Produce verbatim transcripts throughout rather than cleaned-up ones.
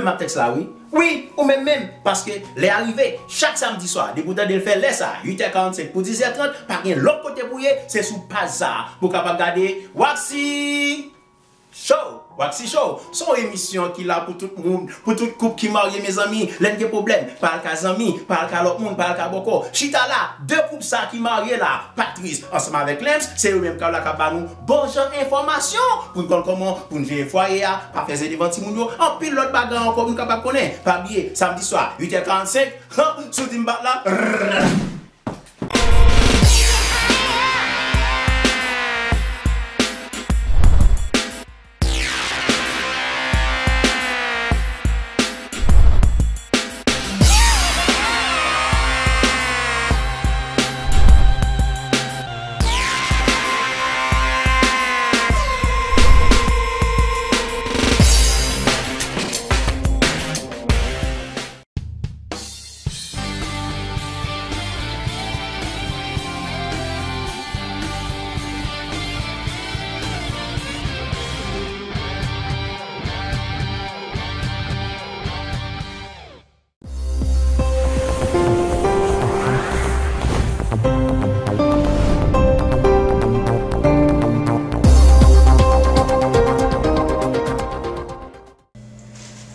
M ap tèks la wi. Wi, ou menm menm, paske lè a rive, chak samdi swa, depi w tande l fè lè sa, uit è karannsenk pou diz è trant, pa gen lòt kote pou w ye, se sou paj sa a, pou w kapab gade Waxy Show. Waxy Show, se yon emisyon ki la pou tout moun, pou tout koup ki marye, mezanmi, lè n gen pwoblèm, pa al ka zanmi, pa al ka lòt moun, pa al ka bòkò. Chita la, de koup sa ki marye la, Patrice, ansanm avèk Lems, se yo menm k ap la k ap ba nou bon jan enfòmasyon pou n konn kòman pou n jere fwaye a, pa fè ze devan timoun yo, anpil lòt bagay ankò pou n kapab konnen. Pa bliye, samdi swa, uit è karannsenk, han, si w di m bat la, rrrr.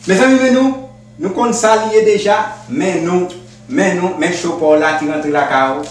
Mezanmi, men nou, nou konn sa li ye deja, men nou, men nou, men cho pa w la ki rantre lakay ou.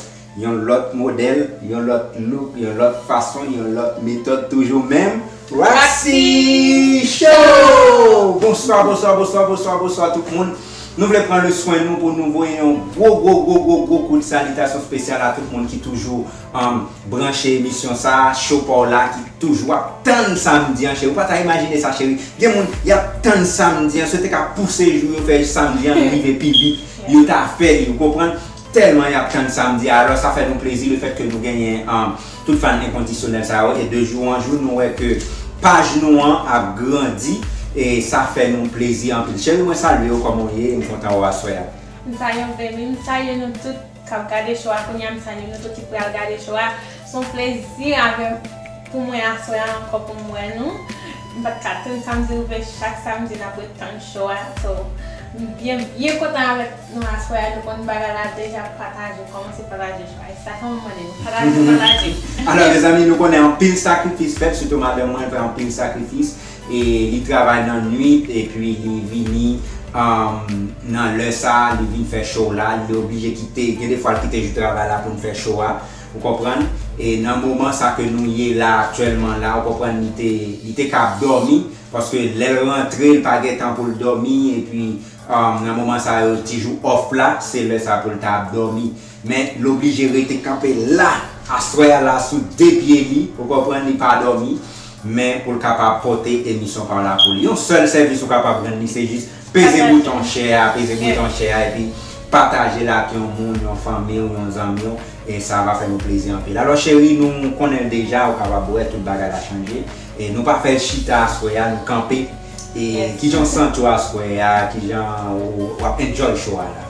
Yon lòt modèl, yon lòt look, yon lòt fason, yon lòt metòd, toujou menm. Waxy Show! Bonswa, bonswa, bonswa, bonswa, bonswa tout moun. Nou vle pran le swen nou pou nou voye yon gwo, gwo, gwo, gwo, gwo kout salitasyon espesyal a tout moun ki toujou, um, branche emisyon sa a, cho pa w la ki toujou ap tann samdi an, cheri. Ou pa ta imajine sa, cheri. Gen moun, y ap tann samdi an, si yo te ka pouse jou yo, fè samdi an rive pi vit, yo ta fè li, ou konprann? Tèlman y ap tann samdi a, alò sa fè nou plezi lefètke nou genyen, um, tout fan enkondisyonèl sa yo, e de jou an jou, nou wè ke paj nou an ap grandi, e sa fè nou plezi anpil. Cheri, mwen salye w, kòman w ye? M kontan wè w aswè a. M salye w, baby. M salye nou tout k ap gade cho a kounye a, m salye nou tout ki pral gade cho a. Se yon plezi avè, pou mwen aswè a ankò pou m wè nou. M pa t ka tann samdi rive, chak samdi n ap ret tann cho a. So, m byen, byen kontan avèk nou aswè a. Nou konn bagay la deja, pataje, kòmanse pataje cho a. E sa fò m mande nou, pataje, pataje. Alò, mezanmi, nou konnen anpil sakrifis fèt, sitou madanm mwen fè anpil sakrifis. E li travay nan nwit, epi li vini, um, nan lè sa a, li vin fè cho la, li oblije kite, gen de fwa l kite jou travay la pou n fè cho a, ou konprann? E nan moman sa ke nou ye la, aktyèlman la, ou konprann, li te, li te ka ap dòmi, paske lè l rantre, l pa gen tan pou l dòmi, epi, um, nan moman sa yo, ti jou off la, se lè sa pou l ta ap dòmi. Men, l oblije rete kanpe la, aswè a la, sou de pye li, ou konprann, li pa dòmi, men pou l kapab pote emisyon pa w la pou li. Yon sèl sèvis ou kapab rann li, se jis peze bouton share a, peze bouton share a, epi pataje l ak yon moun, yon fanmi w, yon zanmi w, e sa va fè nou plezi anpil. Alò, cheri, nou konnen l deja, ou kapab wè tout bagay la chanje. E nou pa fè l chita aswè a, nou kanpe. E kijan w santi w aswè a, kijan w, w ap enjoy cho a la?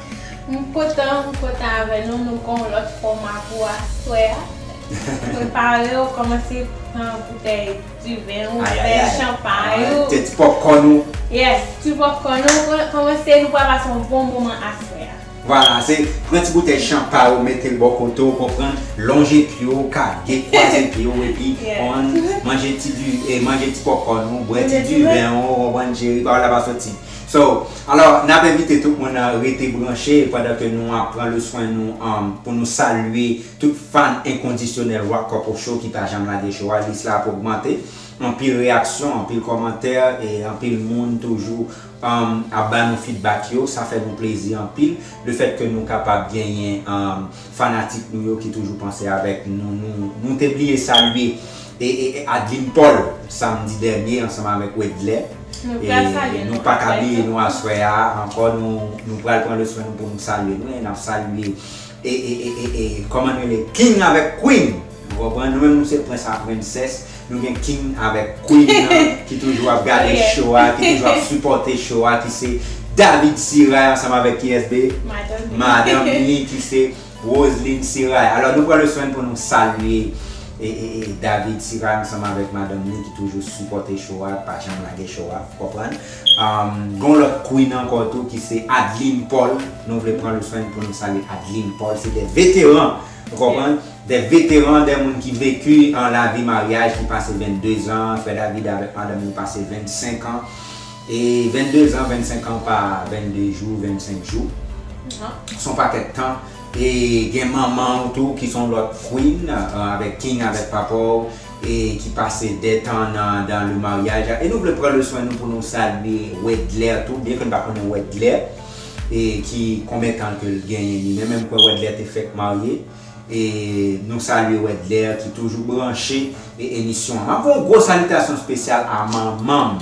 M kontan, m kontan avè nou, nou gen yon lòt fòma pou aswè a. Prepare w, kòmanse pran boutèy diven ou, bouteille champagne ou. Ti popcorn ou. Yes, ti popcorn ou, kòmanse, nou pral pase yon bon moman aswè a. Vwala, se pran ti boutèy chanpay ou, mete l bò kote w, konprann, lonje pye w, kage, kwaze pye w, epi konprann, manje ti di, e, manje ti popcorn ou, bwè ti diven ou, konprann, cheri, pawòl la pa soti. So, alò, n ap envite tout moun nan rete branche pandan ke nou ap pran le swen nou, um, pou nou salye tout fan enkondisyonèl Rock Couple Show ki pa janm lage cho a, lis la ap ogmante. Anpil reyaksyon, anpil kòmantè, e anpil moun toujou, um, ap ba nou feedback yo, sa fè nou plezi anpil. Lefètke nou kapab genyen, um, fanatik nou yo ki toujou panse avèk nou. Nou, nou te bliye salye e, e, e Adeline Paul, samdi dènye, ansanm avèk Wedley. E nou pa ka bliye nou aswè a ankò, nou, nou pral pran le swen nou pou nou salye nou, e n ap salye e, e, e, e, e, kòman nou rele, King avèk Queen. Ou konprann? Nou menm, nou se prens ak prensès. Nou gen King avèk Queen nan, ki toujou ap gade cho a, ki toujou ap sipòte cho a, ki se David Siray ansanm avèk kiyès, be? Madanm li. Madanm li, ki se Roseline Siray. Alò, nou pran le swen pou nou salye e, e, e David Sira ansanm avèk madanm li ki toujou sipòte show a, pa janm lage show a, w konprann. Um, gon lòt queen ankò tou ki se Adeline Paul. Nou vle pran le swen pou nou salye Adeline Paul. Se de veteran, w konprann? De veteran, de moun ki veki an lavi maryaj, ki pase vennde zan. Frè David avèk madanm li pase vennsenk an. E vennde zan, vennsenk an pa vennde jou, vennsenk jou. Se yon pakèt tan. E gen manman w tou ki se yon lòt queen, euh, avèk king, avèk papa w, e ki pase de tan nan, dans le mariage. E nou vle pran le swen nou pou nou salye Wedler tou, byen ke n pa konnen Wedler, e ki konbyen tan ke l genyen li menm, menm kwè Wedler te fèk marye. E nou salye Wedler ki toujou branche e emisyon an. M ap fè yon gwo salitasyon espesyal a manman m.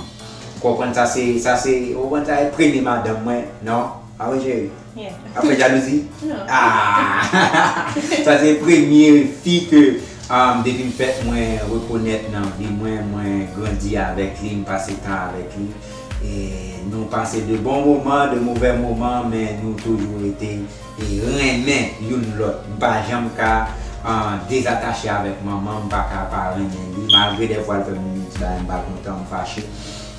Konprann sa se, sa se, ou konprann sa e premye madanm mwen, non? Pa vre, cheri? Yeah. Ap fè jalouzi? Non. Ah! Sa se premye fi ke, um, depi m fèt, mwen rekonèt nan vi mwen, mwen grandi avèk li, m pase tan avèk li. E nou pase de bon moman, de movè moman, men nou toujou rete e renmen youn lòt. M pa janm ka, ah, dezatache avèk manman, m pa ka pa renmen li. Malgre dèfwa l fè m yon ti bagay m pa kontan, m fache.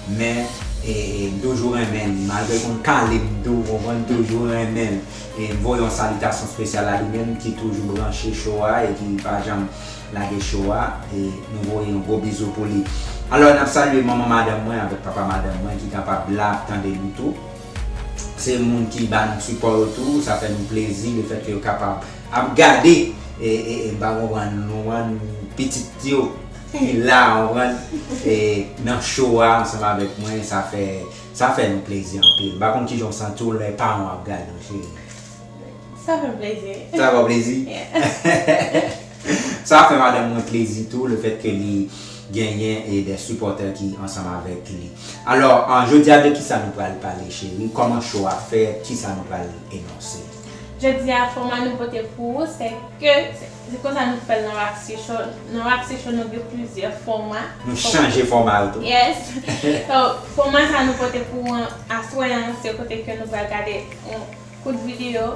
Men, e, e, m toujou renmen li. Malgre l konn kale m tou, w konprann, m toujou renmen l. E m voye yon salitasyon espesyal a li menm ki toujou branche show a e ki pa janm lage show a. E nou voye yon gwo bizou pou li. Alò, n ap salye manman madanm mwen avèk papa madanm mwen ki kapab la ap tande nou tou. Se moun ki ba nou sipò yo tou, sa fè nou plezi lefètke yo kapab ap gade, e, e, e, m pa konprann, nou rann pitit yo ki la, ou konprann, e, nan show a ansanm avèk mwen, sa fè, sa fè nou plezi anpil. M pa konn kijan w santi w lè paran w ap gade w, cheri. Sa fè m plezi. Sa fè w plezi? Yeah. Sa fè madanm mwen plezi tou, lefètke li genyen e de sipòtè ki ansanm avèk li. Alò, an, jodi a de kisa nou pral pale, cheri? Kòman show a fèt? Kisa nou pral enonse? Jodi a, fòma nou pote pou ou, se ke, se, se konsa nou fè l nan Roxy Show. Nan Roxy Show, nou gen plizyè fòma. Nou chanje fòma yo tou. Yes. So, fòma sa nou pote pou ou an, aswè an, se kote ke nou pral gade yon kout videyo,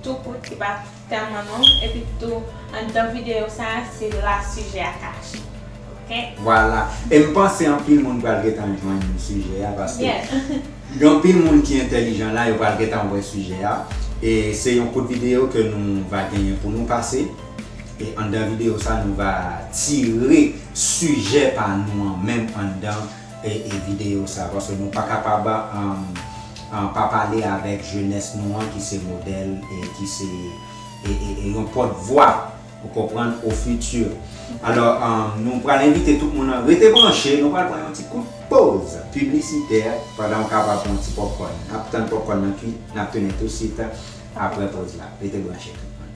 tou kout, ki pa tèlman long, epi tou, anndan videyo sa a, se la sijè a kache. Oke? Vwala. E m panse anpil moun pral gentan jwenn sijè a, paske gen anpil moun ki entèlijan la, yo pral gentan wè sijè a. E se yon kout videyo ke nou va genyen pou nou pase. E anndan videyo sa, nou va tire sijè pa nou an menm anndan e, e videyo sa, paske nou pa kapab, um, um, pa pale avèk jenès nou an ki se modèl e ki se, e, e, e yon pòtvwa, ou konprann, o fiti. Alò, um, nou pral envite tout moun an rete branche, nou pral pran yon ti kout poz piblisitè pandan w kapab pran yon ti pòpkòn. N ap tann pòpkòn nan kuit, n ap tounen tousuit apre poz la. Rete branche tout moun.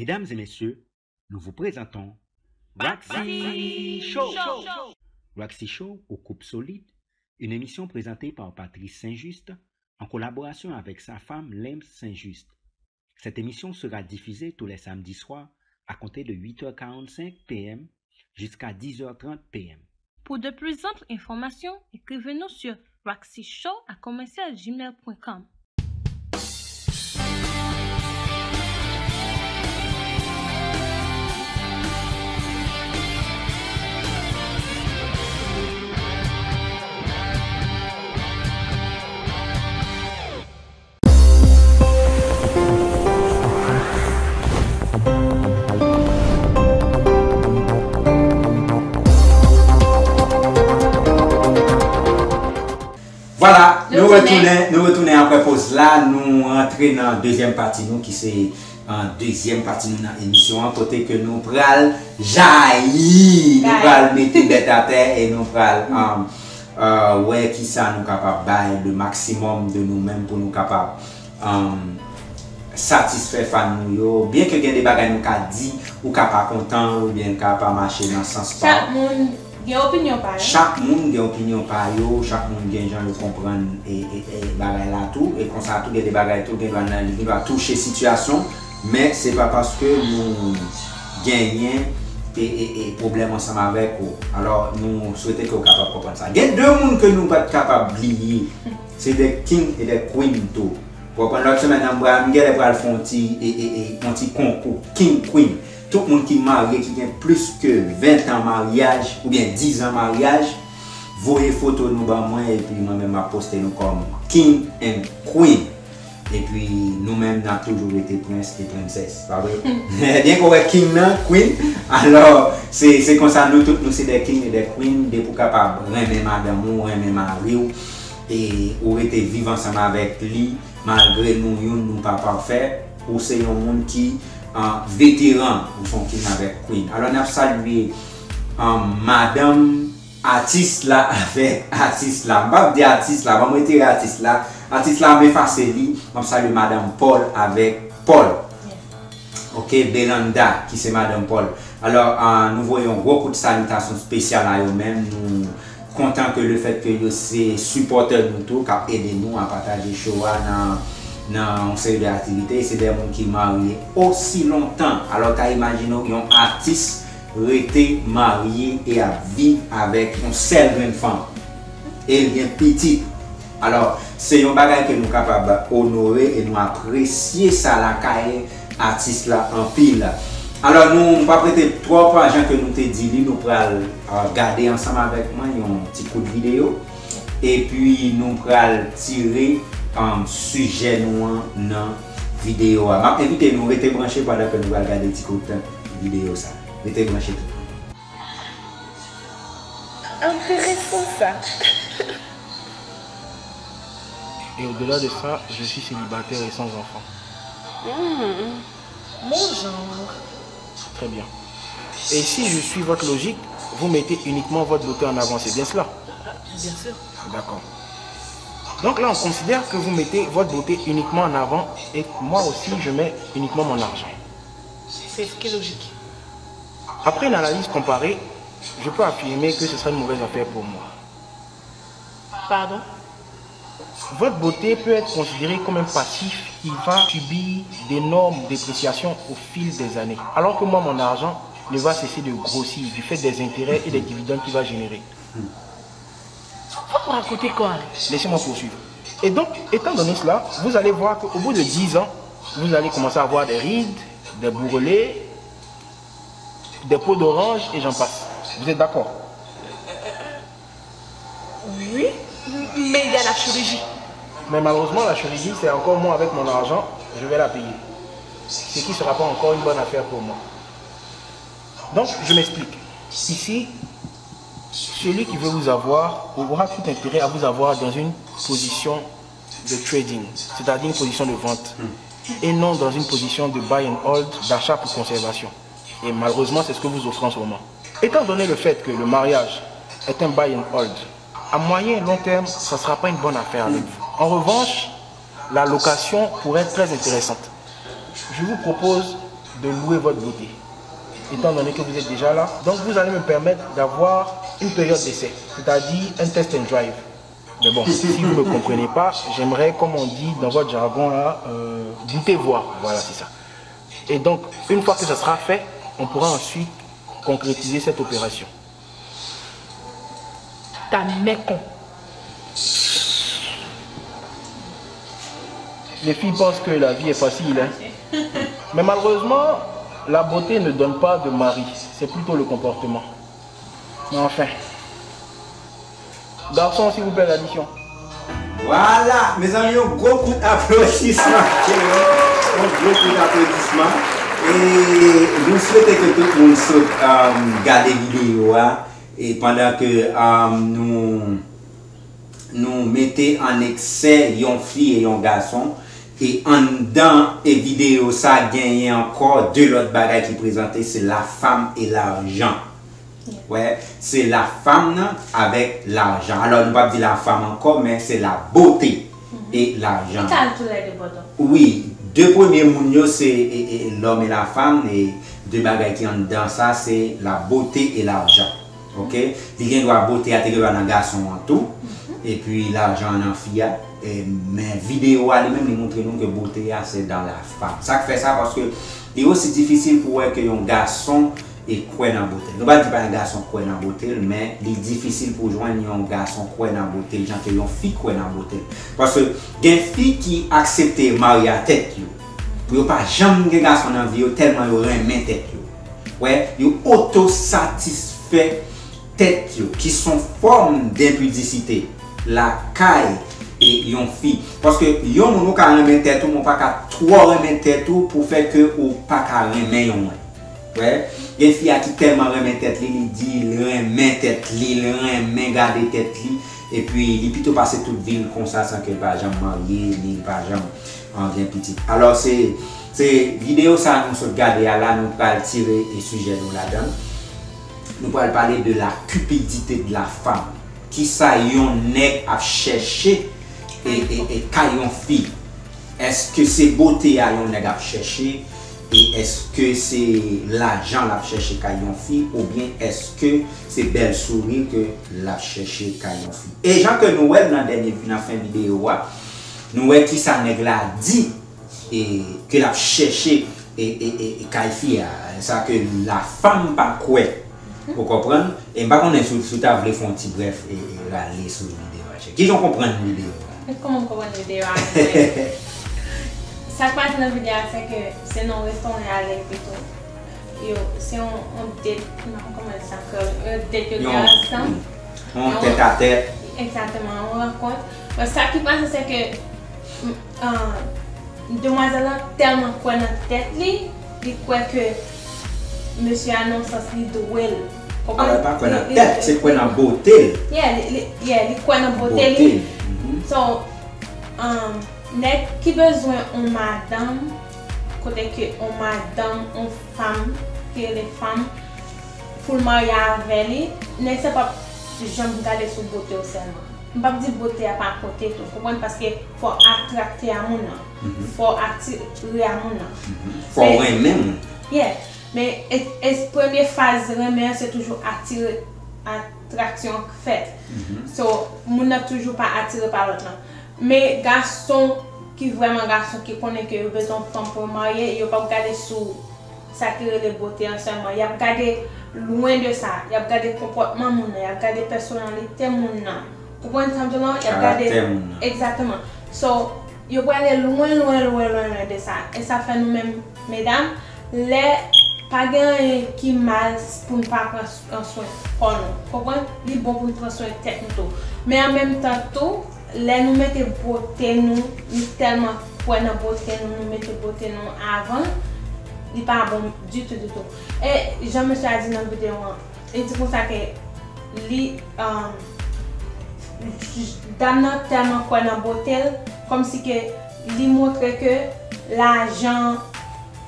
Mesdames et messieurs, nous vous présentons Roxy Show. Roxy Show au couple solide, une émission présentée par Patrice Saint-Juste en collaboration avec sa femme Lems Saint-Juste. Cette émission sera diffusée tous les samedis soirs à compter de huit heures quarante-cinq P M jusqu'à dix heures trente P M. Pour de plus amples informations, écrivez-nous sur roxyshow à commercial gmail point com. Vwala, nou retounen, nou retounen apre poz la, nou rantre nan dezyèm pati nou ki se an dezyèm pati nou nan emisyon an, kote ke nou pral jayi, nou pral mete bèt atè e nou pral um, uh, wè kisa nou kapab bay le maximum de nou menm pou nou kapab um, satisfè fan nou yo. Byen ke gen de bagay nou ka di, ou ka pa kontan, oubyen ka pa mache nan sans pa. Chak moun gen opinyon pa yo. Chak moun gen opinyon pa yo, chak moun gen jan yo konprann e, e, e bagay la tou, e konsa tou gen de bagay tou, gen dwa nan, li gen dwa touche sitiyasyon, men se pa paske nou genyen e, e, e pwoblèm ansanm avèk ou. Alò, nou swete ke w kapab konprann sa. Gen de moun ke nou pa t kapab bliye, se de king e de queen tou. Ou konprann, lòt semèn nan, m pral, m genlè pral fè yon ti, e, e, e, yon ti konkou, king, queen. Tout moun ki marye, ki gen plis ke ven tan maryaj, oubyen diz an maryaj, voye foto nou ban mwen, epi mwen menm m ap poste nou kòm king and queen. Epi nou menm n ap toujou rete prens e prensès, pa vre? Byen ke w wè king nan, queen. Alò, se, se konsa nou tout nou se de king e de queen, depi w kapab renmen madanm ou, renmen mari w, e ou rete viv ansanm avèk li, malgre nou youn nou pa pafè, ou se yon moun ki an veteran, ou se yon king avèk queen. Alò, n ap salye an madanm atis la avèk atis la. M p ap di atis la, ban m retire atis la. Atis la, m efase li. M ap salye madanm Paul avèk Paul. Ok, Belanda, ki se madanm Paul. Alò, ah, nou voye yon gwo kout salitasyon espesyal a yo menm. Nou kontan ke le fèt ke yo se sipòtè nou tou, k ap ede nou a pataje show a nan, nan yon seri de aktivite. E se de moun ki marye osi lontan. Alò, ka imajine w yon atis rete marye e ap viv avèk yon sèl grenn fanm. E l gen pitit. Alò, se yon bagay ke nou kapab onore e nou apresye sa lakay atis la anpil. Alò, nou p ap rete twòp, jan ke nou te di li, nou pral, euh, gade ansanm avèk mwen yon ti kout videyo. Epi nou pral tire, um, sijè nou an nan videyo a. M ap envite nou rete branche pandan ke nou pral gade ti kout videyo sa. Rete branche tout. Enteresan sa. Et au-delà de ça, je suis célibataire et sans enfant. Hmm. Mon genre. Très bien. Et si je suis votre logique, vous mettez uniquement votre beauté en avant, c'est bien cela? Bien sûr. D'accord. Donc là, on considère que vous mettez votre beauté uniquement en avant et moi aussi, je mets uniquement mon argent. C'est ce qui est logique. Après une analyse comparée, je peux affirmer que ce serait une mauvaise affaire pour moi. Pardon? Votre beauté peut être considérée comme un passif qui va subir d'énormes dépréciations au fil des années, alors que moi, mon argent ne va cesser de grossir du fait des intérêts et des dividendes qu'il va générer. Faut raconter quoi? Laissez-moi poursuivre. Et donc, étant donné cela, vous allez voir qu'au bout de dix ans, vous allez commencer à avoir des rides, des bourrelets, des peaux d'orange et j'en passe. Vous êtes d'accord? Oui, mais il y a la chirurgie. Mais malheureusement, la chirurgie, c'est encore moi avec mon argent, je vais la payer. Ce qui ne sera pas encore une bonne affaire pour moi. Donc, je m'explique. Ici, celui qui veut vous avoir aura tout intérêt à vous avoir dans une position de trading, c'est-à-dire une position de vente, et non dans une position de buy and hold, d'achat pour conservation. Et malheureusement, c'est ce que vous offrez en ce moment. Étant donné le fait que le mariage est un buy and hold, à moyen et long terme, ça ne sera pas une bonne affaire avec vous. En revanche, la location pourrait être très intéressante. Je vous propose de louer votre beauté, étant donné que vous êtes déjà là. Donc, vous allez me permettre d'avoir une période d'essai, c'est-à-dire un test and drive. Mais bon, si vous ne comprenez pas, j'aimerais, comme on dit dans votre jargon, là, euh, goûter voir. Voilà, c'est ça. Et donc, une fois que ça sera fait, On pourra ensuite concrétiser cette opération. Ta mèkon. Les filles pensent que la vie est facile, hein. Mais malheureusement, la beauté ne donne pas de mari. C'est plutôt le comportement. Mais enfin. Garçon, s'il vous plaît, l'addition. Vwala, mezanmi, yon gwo kout aplodisman. Yon gwo kout aplodisman. E nou swete ke tout moun sot um, gade videyo a. E pandan ke um, nou, nou mete an eksè yon fi e yon gason. E anndan e videyo sa genyen ankò de lòt bagay ki prezante, se la femme et l'argent. Wè, se la femme nan avec l'argent. Alò nou p ap di la femme ankò, men se la beauté et l'argent. Li ka al tou lè de bò donk. Wi, de premye moun yo se e, e, l'homme et la femme, e de bagay ki anndan sa se la beauté et l'argent. Ok? Li gen dwa, bote a te gen dwa nan gason an tou, epi lajan an nan fi a. E, men videyo a li menm li montre nou ke bote a se dans la femme. Sa k fè sa, paske li osi difisil pou wè ke yon gason e kwè nan bote l. Nou pa di pa yon gason kwè nan bote l, men li difisil pou jwenn yon gason kwè nan bote l jan ke yon fi kwè nan bote l. Paske gen fi ki aksepte marye a tèt yo. Pou yo pa janm gen gason nan vi yo tèlman yo renmen tèt yo. Wè, yo otosatisfè tèt yo, ki s on fòm denpidisite lakay e yon fi. Paske yon moun ou ka renmen tèt ou, men ou pa ka twò renmen tèt ou pou fè ke ou pa ka renmen yon moun. Wè, gen fi a ki tèlman renmen tèt li, li di l renmen tèt li, l renmen gade tèt li, epi li pito pase tout vi l konsa san ke l pa janm marye, ni l pa janm an, gen pitit. Alò, se, se videyo sa a nou sot gade a la, nou pral tire e sijè nou ladan l. Nou pral pale de la cupidité de la femme. Kisa yon nèg ap chèche e, e, e kay yon fi? Èske se bote a yon nèg ap chèche? E èske se lajan l ap chèche kay yon fi? Oubyen èske se bèl souri ke l ap chèche kay yon fi? E jan ke nou wè l nan dènye, nan fen videyo a, nou wè kisa nèg la di e ke l ap chèche e, e, e, e kay fi a, sa ke la femme pa kwè. Ou konprann? E m pa konnen si w, si w ta vle fè yon ti brèf e, e rale sou videyo a. Kijan w konprann videyo a? Kòman m konprann videyo a? Mwen, sa k pase nan videyo a, se ke se nan yon restoran y ale pito. Yo, se yon, yon date, non, kòman di sa ankò? Yon date yo gen ansanm. Yon tèt a tèt. Egzakteman, yon rankont. Men sa ki pase, se ke, m, ah, demwazèl lan tèlman kwè nan tèt li, li kwè ke mesye a nan sans li dwe l. Konprann? Alò, li pa kwè nan tèt, se kwè nan bote l. Yeah, li, li, yeah, li kwè nan bote li. Mhm. So, um, nèg ki bezwen yon madanm, kote ke yon madanm, yon fanm, ki rele fanm, pou l marye avè li, nèg sa p ap janm gade sou bote w sèlman. M p ap di bote a pa konte tou, konprann, paske fò w atrakte a moun nan, fò w atire a moun nan. Fò w renmen moun. Yeah, men e, e premye faz renmen an se toujou atire, atraksyon an k fèt. So, moun nan toujou pa atire pa lòt lan. Men gason ki vrèman gason ki konnen ke yo bezwen yon fanm pou yo marye, yo p ap gade sou sa ki rele bote an sèlman. Y ap gade lwen de sa. Y ap gade konpòtman moun nan, y ap gade pèsonalite moun nan. Konprann sa m di w lan? Y ap gade. Karaktè moun nan. Egzakteman. So, yo prale lwen, lwen, lwen, lwen, lwen de sa. E sa fè nou menm, medam, lè pa gen anyen ki mal pou n pa pran s-, an swen kò nou. Konprann? Li bon pou n pran swen tèt nou tou. Men an menm tan tou, lè nou mete bote nou, nou tèlman kwè nan bote nou, nou mete bote nou avan, li pa bon ditou, ditou. E jan mesye a di nan videyo an, li di konsa ke li, um, dam nan tèlman kwè nan bote l, kòmsi ke li montre ke lajan,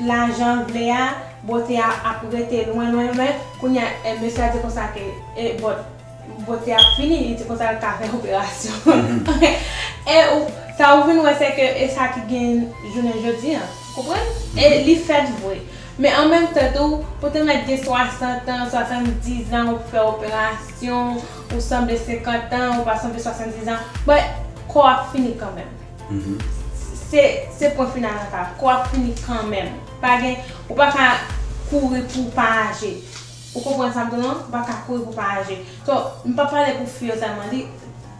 lajan vle a, bote a ap rete lwen, lwen, lwen. Kounye a, e, mesye a di konsa ke, e, bon, bote a ap fini, li di konsa l ka fè operasyon. E ou, sa ou vin wè, se ke e sa ki gen jounen jodi an. Konprann? E li fèt vre. Men an menm tan tou, pou te mèt gen swasant an, swasanndizan, ou fè operasyon, ou sanble senkant an, ou pa sanble swasanndizan, but kò ap fini kanmenm. Se, se pwen final la sa, kò ap fini kanmenm. Pa gen, ou pa ka kouri pou w pa aje. Ou konprann sa m di w lan? Ou pa ka kouri pou w pa aje. So, m p ap pale pou fi yo sèlman, li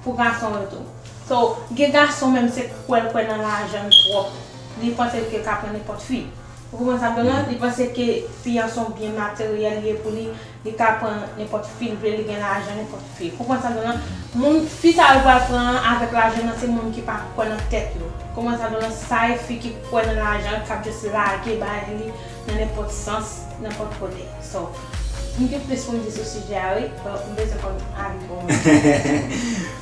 pou gason yo tou. So, gen gason menm se kwè l kwè nan lajan l twòp. Li panse ke l ka pran nenpòt fi. Ou konprann sa m di w lan? Li panse ke fi an se yon byen materyèl li ye pou li, li ka pran nenpòt fi l vle, li gen lajan nenpòt fi. Ou konprann sa m di w lan? Moun, fi sa yo pral pran an avèk lajan nan se moun ki pa kwè nan tèt yo. Ou konprann sa m di w lan? Sa e fi ki kwè nan lajan, k ap jis lage bagay li nan nenpòt sans, nenpòt kote. So, m gen plis pou m di sou sijè a, wi. Bon, m bezwen konn avi pou mwen.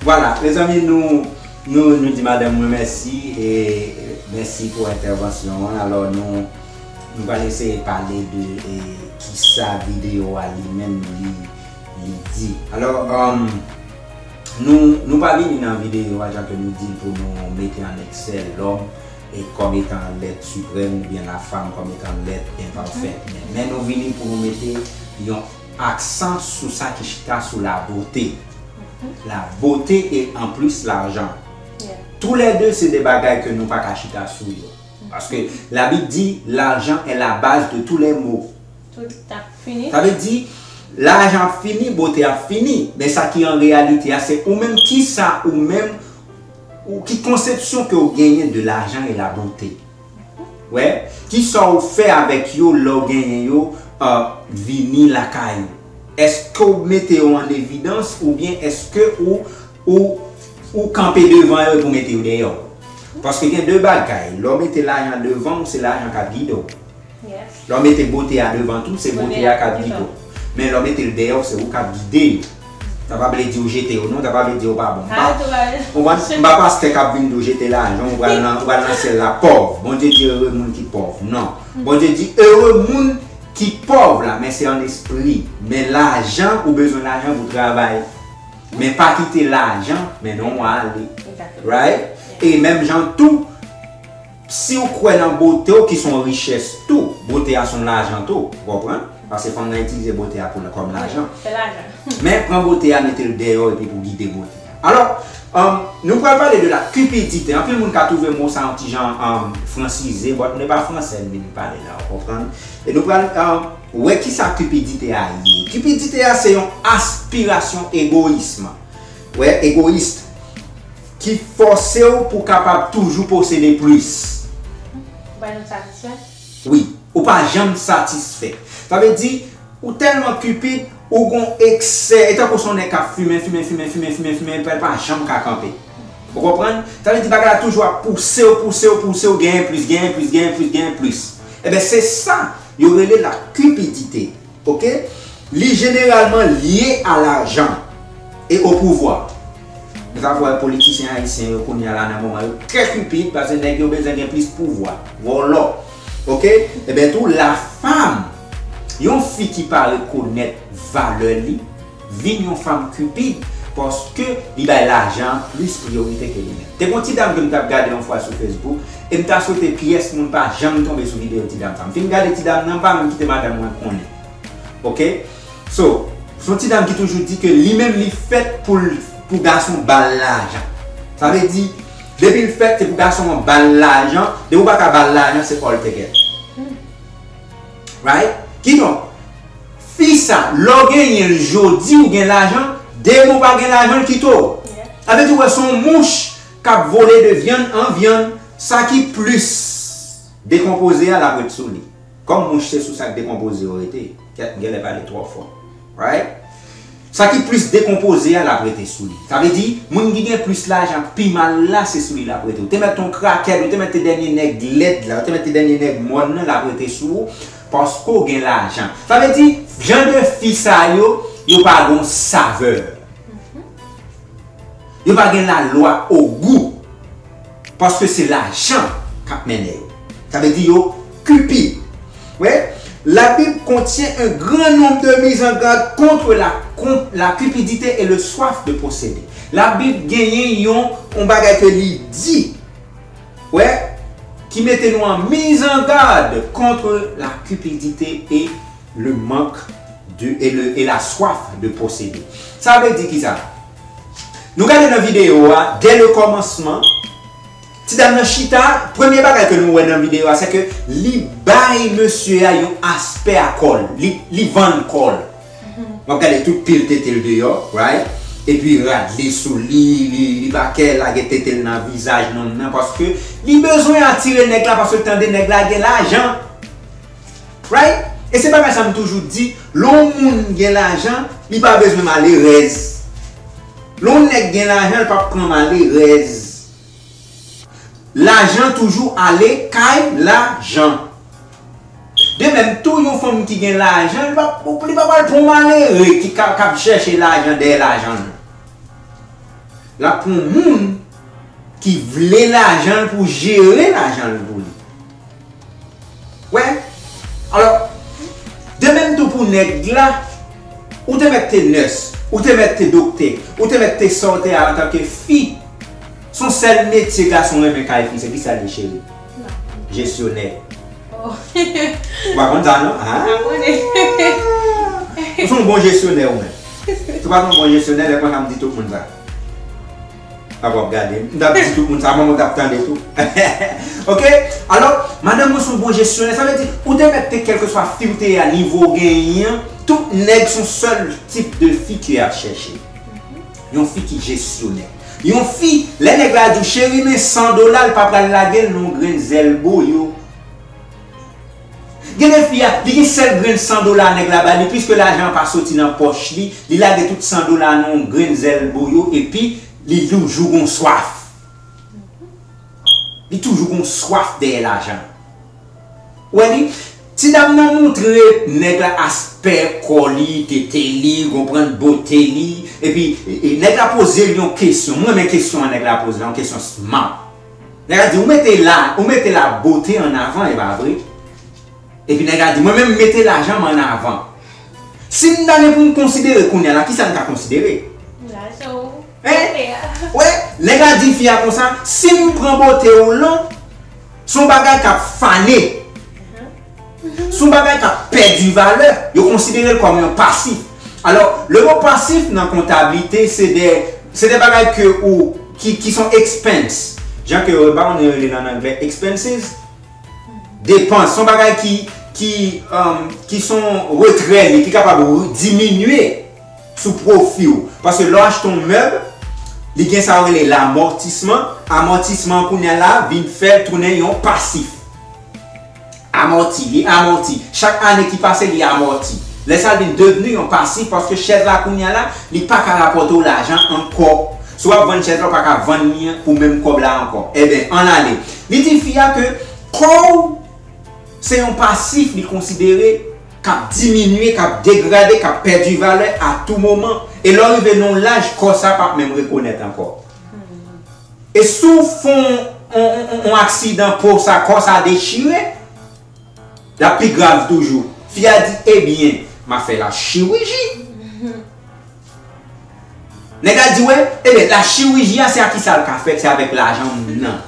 Vwala, mezanmi, nou, nou, nou di madanm mwen mèsi, e mèsi pou entèvansyon an. Alò, nou, nou pral eseye pale de, e, kisa videyo a li menm li, li di. Alò, um, nou, nou pa vini nan videyo a, jan ke nou di l, pou nou mete an eksè lòm e kòm etan lèt siprèm oubyen la femme kòm etan lèt enpafè. Men, men nou vini pou nou mete yon aksan sou sa ki chita sou la beauté. La beauté et en plus l'argent. Toulède se de bagay ke nou pa ka chita sou yo. Paske Labib di, l'argent est la base de tous les maux. Tout ap fini. Sa vle di, lajan ap fini, bote ap fini. Men sa ki an reyalite a, se ou menm, kisa ou menm, ou ki konsepsyon ke w genyen de l'argent et la beauté? Wè, kisa w fè avèk yo lè w genyen yo, euh, vini lakay ou? Èske w mete yo an evidans oubyen èske ou, ou, ou kanpe devan yo epi w mete yo dèyè w? Paske gen de bagay, lè w mete lajan devan w, se lajan k ap gide w. Lè w mete bote a devan tou, se bote a k ap gide w. Men lè w mete l dèyè w, se ou k ap gide yo. Sa pa vle di w jete yo non, sa pa vle di yo pa bon. M pa, konprann? M pa pastè k ap vin di w jete lajan, ou pral nan, ou pral nan syèl la pòv. Bondye di ere moun ki pòv. Non. Bondye di ere moun ki pòv la, men se an espri. Men lajan, ou bezwen lajan pou travay. Men pa kite lajan mennen w ale. Right? E menm jan tou, si w kwè nan bote w ki se yon richès tou, bote a se yon lajan tou, ou konprann? Paske fanm nan itilize bote a pou l kòm lajan. Se lajan. Men pran bote a, mete l dèyè w epi pou gide bote a. Alò, um, nou pral pale de la cupidité. Anpil moun ka twouve mo sa yon ti jan, um, fransize, but nou pa fransè n vin pale la, ou konprann? E nou pral, um, wè kisa cupidité a ye. Cupidité a se yon aspirasyon egoyis. Wè, egoyis. Ki fòse w pou w kapab toujou posede plis. Ou pa janm satisfè? Wi, ou pa janm satisfè. Sa vle di, ou tèlman cupide, ou gon eksè, e tankou se yon nèg k ap fimen, fimen, fimen, fimen, fimen, fimen, epi l pa janm ka kanpe. Ou konprann? Sa vle di, bagay la toujou ap pouse w, pouse w, pouse w, genyen plis, genyen plis, genyen plis, genyen plis. Enben, se sa yo rele la cupidité. Oke? Li jeneralman lye a lajan e o pouvwa. Nou ta wè politisyen ayisyen yo kounye a la nan moman yo trè cupide paske nèg yo bezwen gen plis pouvwa. Vòlò. Oke? Ebyen tou, la femme, yon fi ki pa rekonèt valè li, vin yon fanm cupide paske li bay lajan an plis priyorite ke li menm. Te gon ti dam ke m t ap gade yon fwa sou Facebook e m ta swete pyès moun pa janm tonbe sou videyo ti dam sa. M fin gade ti dam nan, m pa menm kite madanm mwen konnen. Oke? So, se yon ti dam ki toujou di ke li menm li fèt pou l, pou gason ba l lajan. Sa vle di, depi l fèt, se pou gason an ba l lajan. Depi w pa ka ba l lajan, se all together. Right? Kidonk, fi sa, lè w genyen l jodi, ou gen lajan, demen w pa gen lajan, l kite w. Sa vle di, w wè, se yon mouch k ap vole de vyann an vyann, sa ki plis dekonpoze a, l ap ret sou li. Kòm mouch se sou sa k dekonpoze yo rete, kèt, m genlè pale twò fò. Right? Sa ki plis dekonpoze a, l ap rete sou li. Sa vle di, moun ki gen plis lajan pi mal la, se sou li l ap rete. Ou te mèt yon krakèt, ou te mèt te dènye nèg lèd la, ou te mèt te dènye nèg mòn nan, l ap rete sou ou, paske w gen lajan. Sa vle di, jan de fi sa yo, yo pa gon savè. Yo pa gen lalwa ogou. Paske se lajan k ap mennen yo. Sa vle di yo cupide. Wè, la Bible contient un grand nombre de mises en garde contre la, con- la cupidité et le soif de posséder. Labib genyen yon, yon bagay ke li di, wè, ki mete nou an mise en garde contre la cupidité et le manque de, et le, et la soif de posséder. Sa vle di kisa? Nou gade nan videyo a, dès le commencement, Ti dam nan chita, premye bagay ke nou wè nan videyo a, se ke li bay mesye a yon aspè a kò l. Li, li vann kò l. W ap gade tout pil tete l deyò, right? Epi rad li sou li, li, li pa kè lage tete l nan vizaj nonm nan, paske li bezwen atire nèg la, paske l tande nèg la gen lajan. Right? E se bagay sa m toujou di, lè yon moun gen lajan, li pa bezwen malerèz. Lè yon nèg gen lajan, l p ap pran malerèz. Lajan toujou ale kay lajan. De menm tou, yon fanm ki gen lajan, li pa, li pa pral pran malere ki ka, k ap chèche lajan dèyè lajan l. L ap pran moun ki vle lajan l pou jere lajan l pou li. Wè? Alò, de menm tou pou nèg la, ou te mèt te nès, ou te mèt te doktè, ou te mèt te sa w te a antanke fi. Se yon sèl metye gason renmen kay fi, se kisa l ye, cheri? Jesyonè. Ou pa konn sa, non? Ah! Ou se yon bon jesyonè, ou menm. Si w pa t yon bon jesyonè, lè konsa m di tout moun sa. Papa w ap gade m. M t ap di tout moun sa, manman w t ap tande tou. Oke? Alò, madanm mwen se yon bon jesyonè. Sa vle di, ou te mèt te kèlkeswa fi w te ye a, nivo w genyen an, tout nèg se yon sèl tip de fi ke y ap chèche. Yon fi ki jesyonè. Yon fi, lè nèg la di w, "Cheri, men san dola," l pa pral lage l nan yon grenn zèl boyo. Gen de fi a, li gen sèl grenn san dola nèg la ba li, piske lajan an pa soti nan pòch li, li lage tout san dola nan yon grenn zèl boyo, epi li toujou gon swaf. Li toujou gon swaf dèyè lajan. Ou wè li? Ti dam nan montre nèg la aspè kò li, tete li, konprann, bote li, epi e, e, nèg la poze l yon kesyon. M renmen kesyon an nèg la poze la, yon kesyon smart. Nèg la di, "Ou mete la, ou mete la bote an avan, e pa vre?" Epi nèg la di, "Mwen menm, m mete lajan m an avan." Si m ta gen pou m konsidere kounye a la, kisa m ta konsidere? Lajan w. Hein? Bote a. Wè, nèg la di fi a konsa, "Si m pran bote w lan, se yon bagay k ap fane." Se yon bagay k ap pèdi valè. Yo konsidere l kòm yon pasif. Alò, le mo pasif nan kontablite, se de, se de bagay ke ou, ki, ki son expense. Jan ke, pa konnen yo rele l an anglè, expenses. Depans, se yon bagay ki, ki, um, ki son retrè li, ki kapab re-, diminye sou pwofi w. Paske lè w achte yon mèb, li gen sa yo rele lamòtisman. Amòtisman an kounye a la vin fè l tounen yon pasif. Amòti, li amòti. Chak ane ki pase, li amòti. Lè sa, l vin devni yon pasif paske chèz la kounye a la, li pa ka rapòte w lajan ankò. Si w ap vann chèz la, w pa ka vann li pou menm kòb la ankò. Ebyen, ann ale. Li di fi a ke kò w se yon pasif li konsidere k ap diminye, k ap degrade, k ap pèdi valè a tou moman. E lè w rive nan yon laj, kò sa p ap menm rekonèt ankò. E si w fè yon, yon, yon, yon aksidan, po sa, kò sa dechire, l ap pi grav toujou. Fi a di, "Ebyen, m a fè lachiriji." Nèg la di, "Wè, ebyen, lachiriji a, se a kisa l ka fèt, se avèk lajan m nan."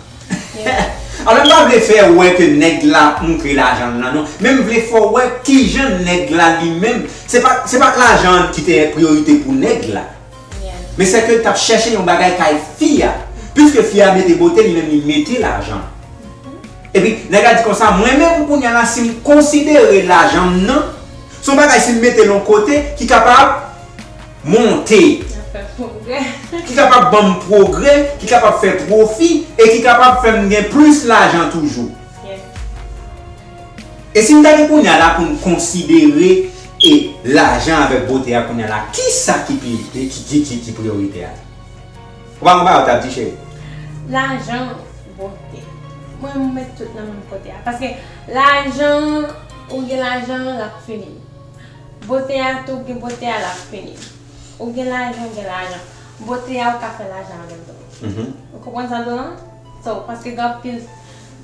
Alò, m pa vle fè wè ke nèg la montre lajan l nan, non. Men m vle fè w wè kijan nèg la li menm, se pa, se pa lajan an ki te priyorite pou nèg la. Men se ke l t ap chèche yon bagay kay fi a. Piske fi a mete bote, li menm li mete lajan. Epi, nèg la di konsa, "Mwen menm, kounye a la, si m konsidere lajan m nan, se yon bagay si m mete l yon kote ki kapab monte, ki kapab ban m pwogrè, ki kapab fè pwofi, e ki kapab fè m gen plis lajan toujou." E si m ta gen kounye a la pou m konsidere e lajan avèk bote a kounye a la, kisa ki pi, ki, ki, ki, ki priyorite a? Ou pa konn bagay ou t ap di, cheri? Lajan, bote. Mwen, m met tout nan menm kote a. Paske lajan, ou gen lajan, l ap fini. Bote a tou, ou gen bote a, l ap fini. Ou gen lajan, ou gen lajan. Bote a, ou ka fè lajan avè l tou. Ou konprann sa m di w lan? So, paske gen anpil,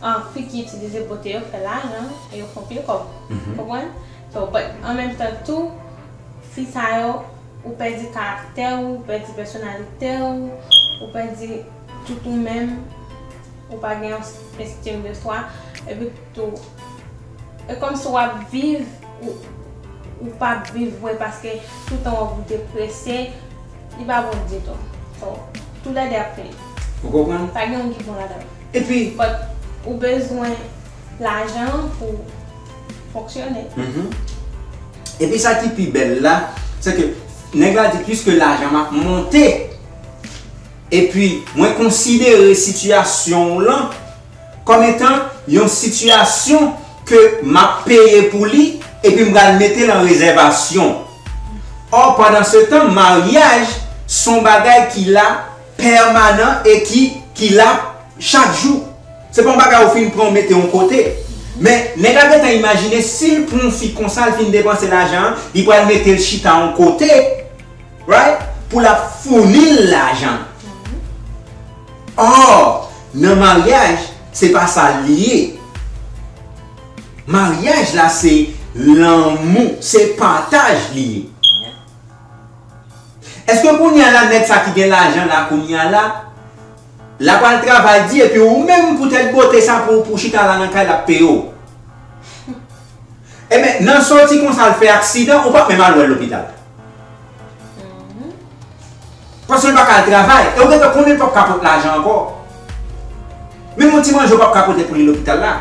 ah, fi ki itilize bote yo fè lajan e yo fè anpil kòb. Konprann? So, but an menm tan tou, fi sa yo, ou pèdi karaktè w, ou pèdi pèsonalite w, ou pèdi tout ou menm, ou pa gen yon estim de swa, epi tou, e kòmsi w ap viv, ou, ou p ap viv vre paske toutan w ap deprese, li pa bon ditou. So, toulède ap fini. Ou konprann? Pa gen youn ki bon ladan. Epi, But ou bezwen lajan pou fonksyone. Mhm. Epi sa ki pi bèl la, se ke nèg la di, piske lajan m ap monte, epi mwen konsidere sitiyasyon w lan kòm etan yon sitiyasyon ke m ap peye pou li, epi m pral mete l an rezèvasyon. Ò, pandan se tan, maryaj se yon bagay ki la pèmanan e ki, ki la chak jou. Se pa yon bagay ou fin pran, ou mete yon kote. Men, nèg la gentan imajine, si l pran yon fi konsa, l fin depanse lajan an, li pral mete l chita yon kote, right? Pou l ap founi l lajan. Ò, nan maryaj, se pa sa l ye. Maryaj la, se lanmou, se pataj li ye. Èske kounye a la, nèg sa ki gen lajan la, kounye a la, l ap al travay di, epi ou menm pou tèt bote sa pou, pou chita la nan kay, l ap peye w? Ebyen, nan sòti konsa, l fè aksidan, ou p ap menm al wè l lopital. Paske l pa ka al travay. E ou gentan konnen l p ap ka pot lajan ankò. Menm yon ti manje ou p ap ka pote pou li lopital la.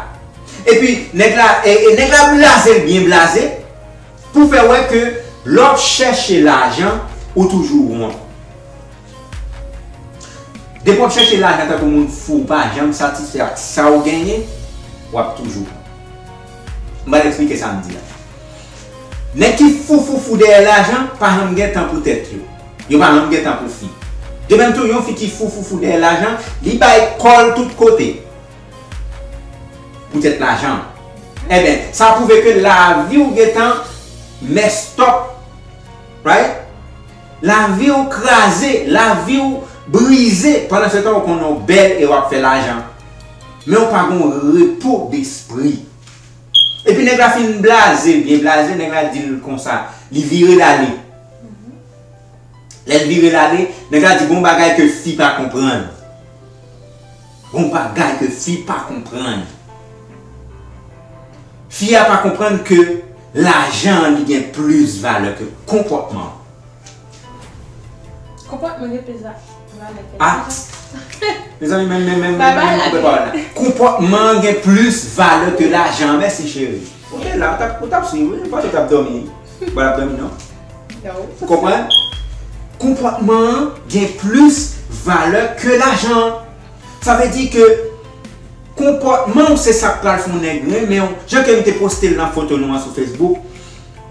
Epi, nèg la, e, e nèg la blaze l byen blaze pou fè wè ke lè w ap chèche lajan, ou toujou wont. Depi w ap chèche lajan tankou moun fou, ou pa janm satisfè ak sa w genyen, w ap toujou wont. M pral eksplike sa m di la. Nèg ki fou, fou, fou dèyè lajan, pa janm gen tan pou tèt yo. Yo pa janm gen tan pou fi. De menm tou, yon fi ki fou, fou, fou dèyè lajan, li bay kò l tout kote. Poutèt lajan. Ebyen, sa pwouve ke lavi w gentan messed up. Right? Lavi w kraze, lavi w brize. Pandan se tan, ou konnen w bèl e w ap fè lajan. Men ou pa gen yon repo despri. Epi nèg la fin blaze, byen blaze, nèg la di l konsa. Li vire l ale. Lè l vire l ale, nèg la di, gon bagay ke fi pa konprann. Gon bagay ke fi pa konprann. Fi a pa konprann ke lajan an li gen plis valè ke konpòtman. Konpòtman gen plis va- valè ke Ah. lajan. Mezanmi, men, men, men, Bay men, men, bagay koupe la. Pawòl la. Konpòtman gen plis valè ke lajan. Mèsi, cheri. Ou te la, ou t ap, ou t ap swiv, wi. M panse ou t ap dòmi. Ou pa t ap dòmi, non? Non. Ou konprann? Konpòtman an gen plis valè ke lajan. Sa vle di ke konpòtman w se sa k pral fè yon nèg renmen w. Jan ke m te poste l nan foto nou an sou Facebook,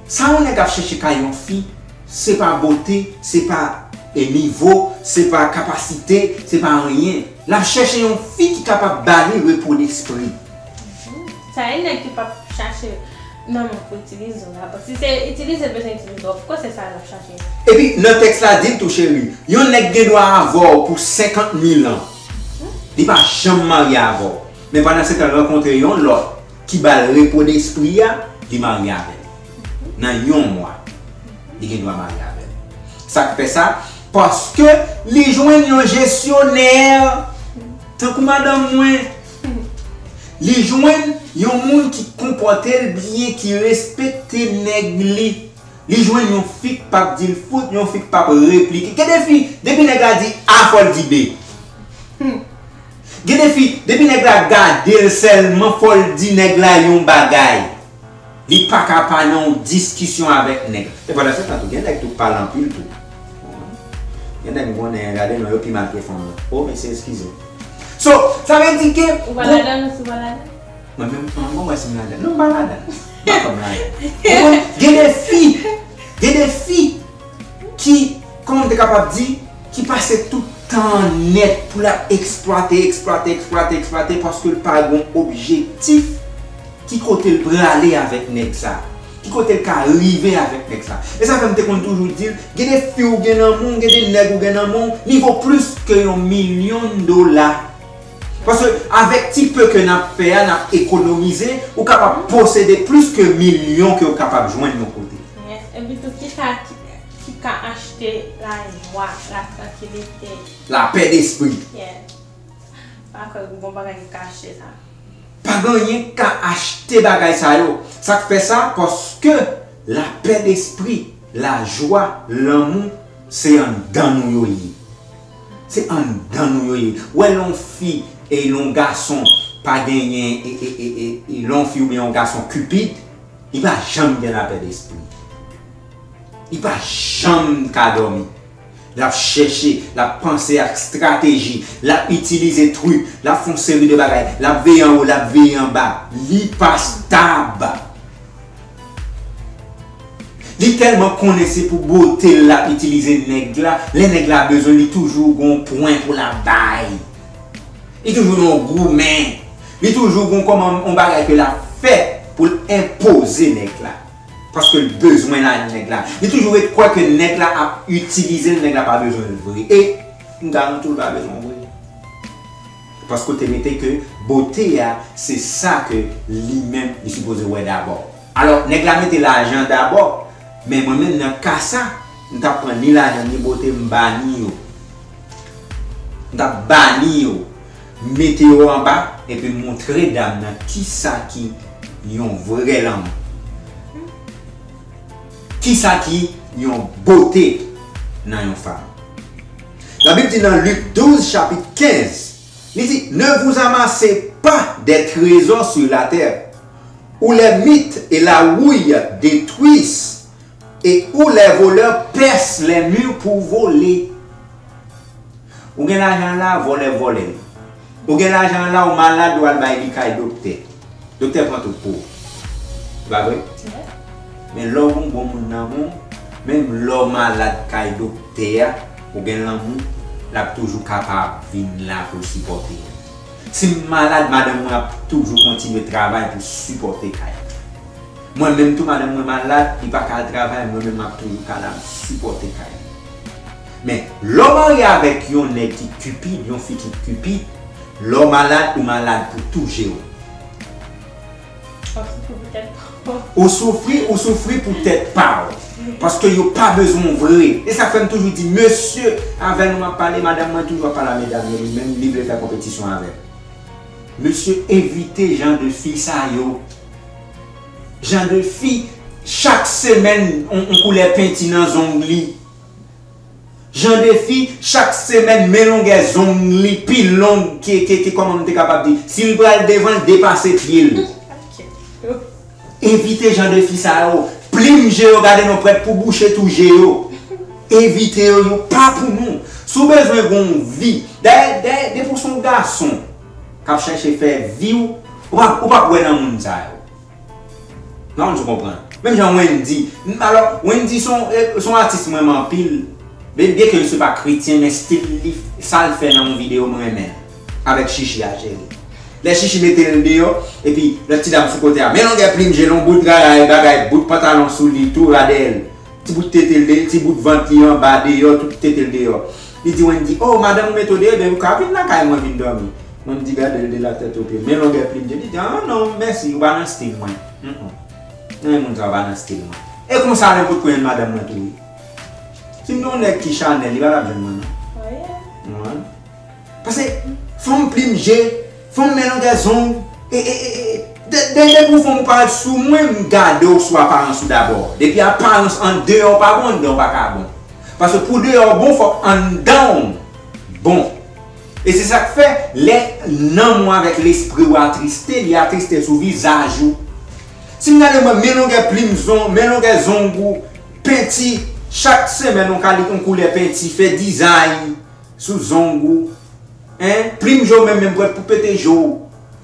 sa yon nèg ap chèche kay yon fi, se pa bote, se pa, e, nivo, se pa kapasite, se pa anyen. L ap chèche yon fi ki kapab ba li repo despri. Sa e nèg ki p ap chache nan moun pou itilize w la. Paske si se itilize l bezwen itilize w, of course se sa l ap chache. Epi nan tèks la di l tou, cheri, yon nèg gen dwa avè w pou senkant mil an. Li pa janm marye avè w. Men pandan se tan l rankontre yon lòt ki ba l repo despri a, li marye avè l. Nan yon mwa, li gen dwa marye avè l. Sa k fè sa? Paske li jwenn yon jesyonè tankou madanm mwen. Li jwenn yon moun ki konpòte l byen, ki respekte nèg li. Li jwenn yon fi k p ap di l fout, yon fi k p ap replike. Gen de fi, depi nèg la di A, fò l di B. Gen de fi, depi nèg la gade l sèlman, fò l di nèg la yon bagay. Li pa ka pa nan yon diskisyon avèk nèg. E pandan se tan tou, gen nèg tou k pale anpil tou. Gen nèg m konnen, gade non, yo pi mal ke fanm yo. O, mesye, eskize. So, sa vle di ke Ou pa ladan, non, si ou pa ladan. Mwen menm, mwen, mwen, mwen, si m ladan. Non, m pa ladan. M pa kòm ladan. Ou konprann? Gen de fi, gen de fi ki, kòman m te kapab di, ki pase tout tan nèt pou l ap eksplwate, eksplwate, eksplwate, eksplwate, paske l pa gen yon objektif ki kote l prale avèk nèg sa, ki kote l ka rive avèk nèg sa. E sa fè m te konn toujou di l, gen de fi ou gen nan men w, gen de nèg ou gen nan men w, li vo plis ke yon milyon dola. Paske avèk ti pe ke n ap fè a, n ap ekonomize, ou kapab posede plis ke milyon ke ou kapab jwenn yon kote. Yes, epi tou ki ka, ki, ki ka achte lajwa, la trankilite. Lapè despri. Yeah. Pa kwè gon bagay ki ka achte sa. Pa gen anyen k ka achte bagay sa yo. Sa k fè sa? Paske lapè despri, lajwa, lanmou, se anndan nou yo ye. Se anndan nou yo ye. Ou wè lè yon fi E lè yon gason pa genyen, e, e, e, e, e lè yon fi oubyen yon gason cupide, li pa janm gen lapè despri. Li pa janm ka dòmi. L ap chèche, l ap panse ak estrateji, l ap itilize trik, l ap fè yon seri de bagay, l ap veye anwo, l ap veye anba. Li pa stab. Li tèlman konnen se pou bote l l ap itilize nèg la, lè nèg la bezwen, li toujou gon pwen pou l ap bay. Li toujou nan yon goumen. Li toujou gon kòman yon bagay ke l ap fè pou l enpoze nèg la. Paske l bezwen lajan nèg la. Li toujou ret kwè ke nèg la ap itilize l, nèg la pa bezwen l vre. E m garanti w l pa bezwen w vre. Paske w te mete ke bote a, se sa ke li menm, li sipoze wè dabò. Alò, nèg la mete lajan dabò, men mwen menm nan ka sa, m t ap pran ni lajan ni bote, m ba ni yo. M t ap ba ni yo, mete yo anba, epi montre dam nan kisa ki yon vrè lanmou. Kisa ki yon bote nan yon fanm. Labib di nan Lik douz, chapit kenz, li di, Ne vous amassez pas des trésors sur la terre, où les mites et la houille détruisent, et où les voleurs percent les murs pour voler. Ou gen lajan la, vòlè vòlè l. Ou gen lajan la, ou malad, ou al bay li kay doktè. Doktè pran tout pou ou. Se pa vre? Men lè w gon bon moun nan men w, menm lè w malad kay doktè a, ou gen lanmou, l ap toujou kapab vin la pou l sipòte w. Si m malad, madanm mwen ap toujou kontinye travay pou sipòte kay la. Mwen menm tou, madanm mwen malad, li pa ka al travay, mwen menm m ap toujou ka la, m sipòte kay la. Men, lè w marye avèk yon nèg ki cupide, yon fi ki cupide, lè w malad, ou malad pou tou je w. W ap soufri pou tèt pa w. Ou soufri, ou soufri pou tèt pa w. Paske yo pa bezwen w vre. E sa k fè m toujou di, mesye, avè nou m ap pale, madanm mwen toujou ap pale a medam yo, li menm, li vle fè konpetisyon avè m. Mesye, evite jan de fi sa yo. Jan de fi, chak semèn, on, on koulè penti nan zong li. Jan de fi, chak semèn, men longè zong li pi long ke, ke, ke kòman m te kapab di. Si l pral devan, l depase pye l. Evite jan de fi sa yo. Plim je yo, gade non, prèt pou bouche tou je yo. Evite yo, yo pa pou nou. Si w bezwen gon vi, dayè, dayè, depi w se yon gason k ap chèche fè vi w, ou p ap, ou p ap wè nan moun sa yo. Non, ou konprann. Menm jan Wendy. Alò, Wendy se yon, eh, se yon atis mwen renmen anpil. Byen, byen ke misye pa kretyen, men stil li, sa l fè nan yon videyo, mwen renmen l. Avèk Chichi a, cheri. Lè Chichi mete l deyò, epi lòt ti dam sou kote a, men longè plim je l, yon bout raray, bagay, bout pantalon sou li, tou ra dèyè l. Ti bout tete l, de, ti bout vant li anba, deyò, tout tete l deyò. Li di Wendy, "Oh, madanm ou mete w deyò, ebyen ou ka vin lakay mwen vin dòmi." Wendy gade l de la tèt o pye, men longè plim je l, li di, "Ah non, mèsi, ou pa nan stil mwen. Mm, mm. Nan moun sa, ou pa nan stil mwen." E konsa, nenpòt kwen madanm mwen tou, wi. Si m te yon nèg ki chanèl, li pa t ap jwenn mwen, non. Ou konprann? Paske fanm plim je, fanm men longè zong, e, e, e, e, de, de, depi w fanm ou parèt sou mwen, m gade w sou aparans ou dabò. Depi aparans andeyò pa bon, anndan w pa ka bon. Paske pou deyò w bon, fòk anndan w bon. E se sa k fè, lè nanm ou avèk lespri w atriste, li atriste sou vizaj ou. Si m gade mwen, men longè plim zong, men longè zong ou, penti, chak semèn yon kali-, yon koulè penti, fè dizay sou zong ou. Hein? Plim je w menm, menm prèt pou pete je w.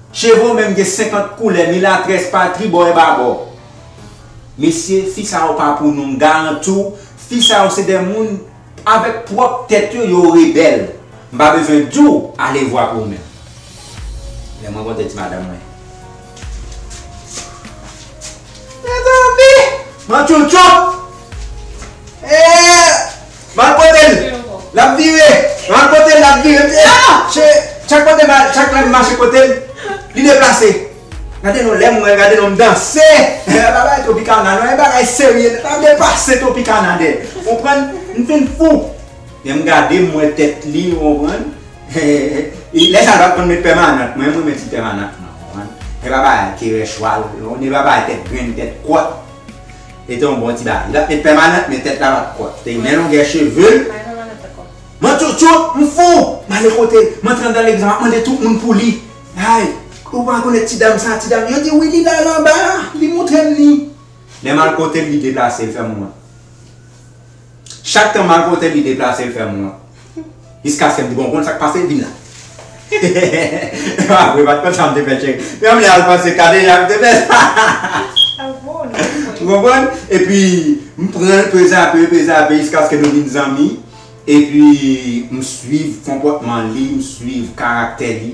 Cheve w menm gen senkant koulè, milatrès pa tribò e babò. Mesye, fi sa yo pa pou nou, m garanti w, fi sa yo se de moun, avèk pwòp tèt yo, yo rebèl. M pa bezwen di w, ale vwa pou ou menm. Lè m rankontre ti madanm mwen. Mezanmi! Mantchountchou! Eh! M al kote l. L ap vire. M al kote l, l ap vire. Eh, che, chak kote m al, chak lè m mache kote l, li deplase. Gade non, lè m wè, gade non, m danse. Eh, bagay Tropicana, non, e bagay serye. L ap depase Tropicana dèyè. Konprann? M fin fou. Lè m gade, m wè tèt li, ou konprann? Lè sa l pa t konn met pèmanant, mwen, mwen met ti pèmanant, non, ou konprann? E pa bagay kerè chwal, non, e pa bagay tèt grenn, tèt kòt. E te yon bon ti bagay. Li pa t met pèmanant, men tèt la pa t kòt. Te men longè cheve l. Pa gen pèmanant ankò. Mwen tchoutchout, m fou! M ale kote l, m antre anndan legliz la, m ap mande tout moun pou li. Ay, ou pa rekonèt ti dam sa, ti dam? Yo di, wi, li la, l anba a, li montre m li. Lè m al kote l, li deplase, l fè m wont. Chak tan m al kote l, li deplase, l fè m wont. Jiskaske m di, bon, w konn sa k pase, vin la. Apre, pa t konn sa m te fè, cheri. Menm lè al pase kade, jan m te fè sa. Ou konprann? Epi, m pran l pezape, pezape, jiskaske nou vin zanmi. Epi, m swiv konpòtman li, m swiv karaktè li,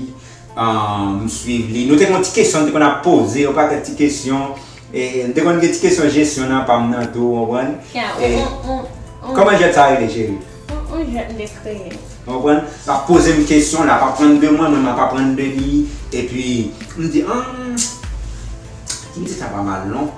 ah, m swiv li. Nou te gen yon ti kesyon, nou te konn ap poze, yon pakèt ti kesyon. E, nou te konn gen ti kesyon jesyon nan pa m nan tou, w konprann? Ya, e, on, on, on, kòman jwèt sa rele, cheri? On, on jwèt m te kreye. W konprann? L ap poze m kesyon, l ap aprann de mwen, mwen m ap aprann de li. Epi, m di, ah, m di sa pa mal, non.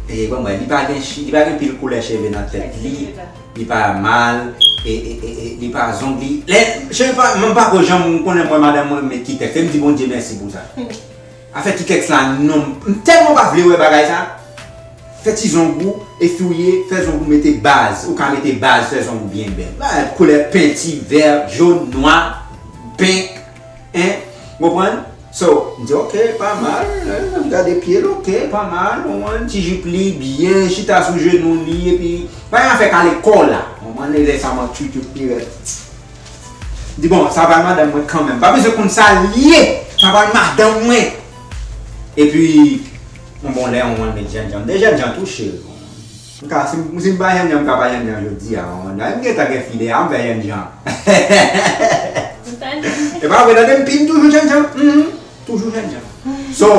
E, bon, mwen, li pa gen chi, li pa gen pil koulè cheve nan tèt li. Li pa mal, e, e, e, e, li pa zong, li, lè, cheve pa, mwen pa ko janm konnen mwen, madanm mwen, met kitèks. E m di Bondye mèsi pou sa. Afè kitèks la, non, m tèlman pa vle wè bagay sa. Fè ti zong ou, epi w ye, fè zong ou mete baz. Ou ka mete baz, fè zong ou byen bèl. Bagay koulè penti, vè, jòn, nwa, pink, en, w konprann? So, m di, ok, pa mal, eh, m gade pye l, ok, pa mal, w konprann? Ti jip li, byen, chita sou jenou li, epi, pa gen afè kale kò la. W konprann? E lè sa, mwen tchou tchou pi rèd. Di, bon, sa pral madanm mwen kanmenm. Pa bezwen konn sa l ye. Sa pral madanm mwen. Epi, yon bon lè, yon moun met jènjan. De jènjan tou cheri. M ka, si, si m pa jènjan, m ka pa jènjan jodi a. M gentan gen fi deja, m fè jènjan. E pa vre, tande m, pi m toujou jènjan. Mhm. Toujou jènjan. So,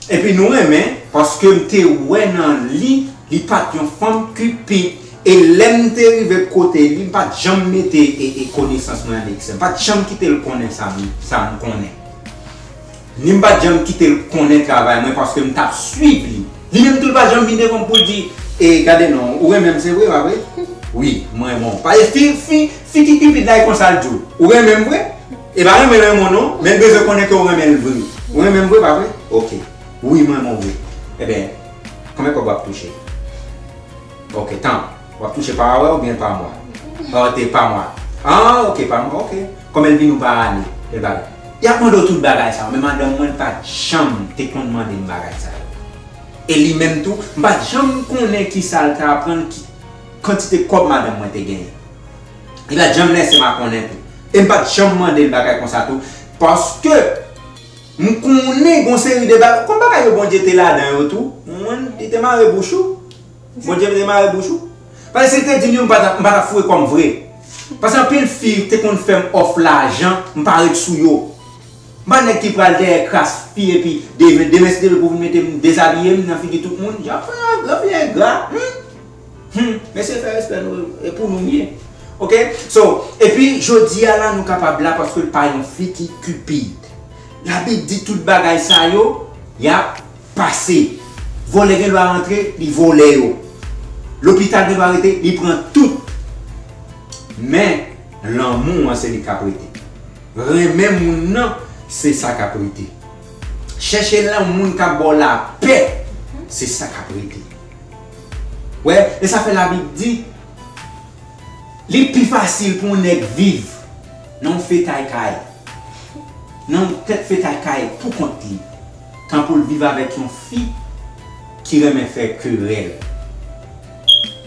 epi nou renmen, paske m te wè nan li, li pa t yon fanm kipid. E lè m te rive kote li, m pa t janm mete e, e konesans mwen an eksè. M pa t janm kite l konnen sa m, sa m konnen. Ni m pa t janm kite l konnen travay mwen paske m t ap swiv li. Li menm tou, li pa t janm vin devan m pou l di, e, gade non, ou renmen m se vre, pa vre? Wi, mwen renmen w. Paske fi, fi, fi ki kipid la, e konsa l di w. Ou renmen m vre? E pa renmen l renmen w non, men l bezwen konnen ke w renmen l vre. Ou renmen m vre, pa vre? Ok. Wi, mwen renmen w vre. Ebyen, konbyen kòb w ap touche? Ok, tan. W ap touche pa awa oubyen pa mwa? Ok, pa mwa. Ah, ok, pa mwa, ok. Konbyen l vin ou pa ane? E bagay. Y ap mande w tout bagay sa yo, men madanm mwen pa t janm te konn mande m bagay sa yo. E li menm tou, m pa t janm konnen kisa l te aprann, ki kantite kòb madanm mwen te genyen. Li pa t janm lèse m a konnen tou. E m pa t janm mande l bagay konsa tou. Paske m konnen gon seri de bagay, kòm bagay yo Bondye te ladan yo tou, mwen, li te mare bouch ou. Bondye te mare bouch ou. Paske si l te di m yo, m pa t ap, m pa t ap foure kò m vre. Paske anpil fi te konn fè m òf lajan, m pa ret sou yo. M pa nèg ki pral dèyè kras fi epi de-, demen si Dye vle pou vin mete m dezabiye m nan figi tout moun. Jan fè engra, fi engra. Hmm? Hmm, mesye fè respè nou, e pou nou m ye. Ok? So, epi jodi a la nou kapab la paske l pa yon fi ki kipid. Labib di tout bagay sa yo, y ap pase. Vòlè gen dwa rantre, li vòlè yo. Lopital gen dwa rete, li pran tout. Men, lanmou an se li k ap rete. Renmen moun nan, se sa k ap rete. Chèche lanmou moun k ap ba w lapè, se sa k ap rete. Wè, e sa fè Labib di, li pi fasil pou yon nèg viv nan yon fetay kay, nan yon tèt fetay kay pou kont li, tan pou l viv avèk yon fi ki renmen fè kerèl,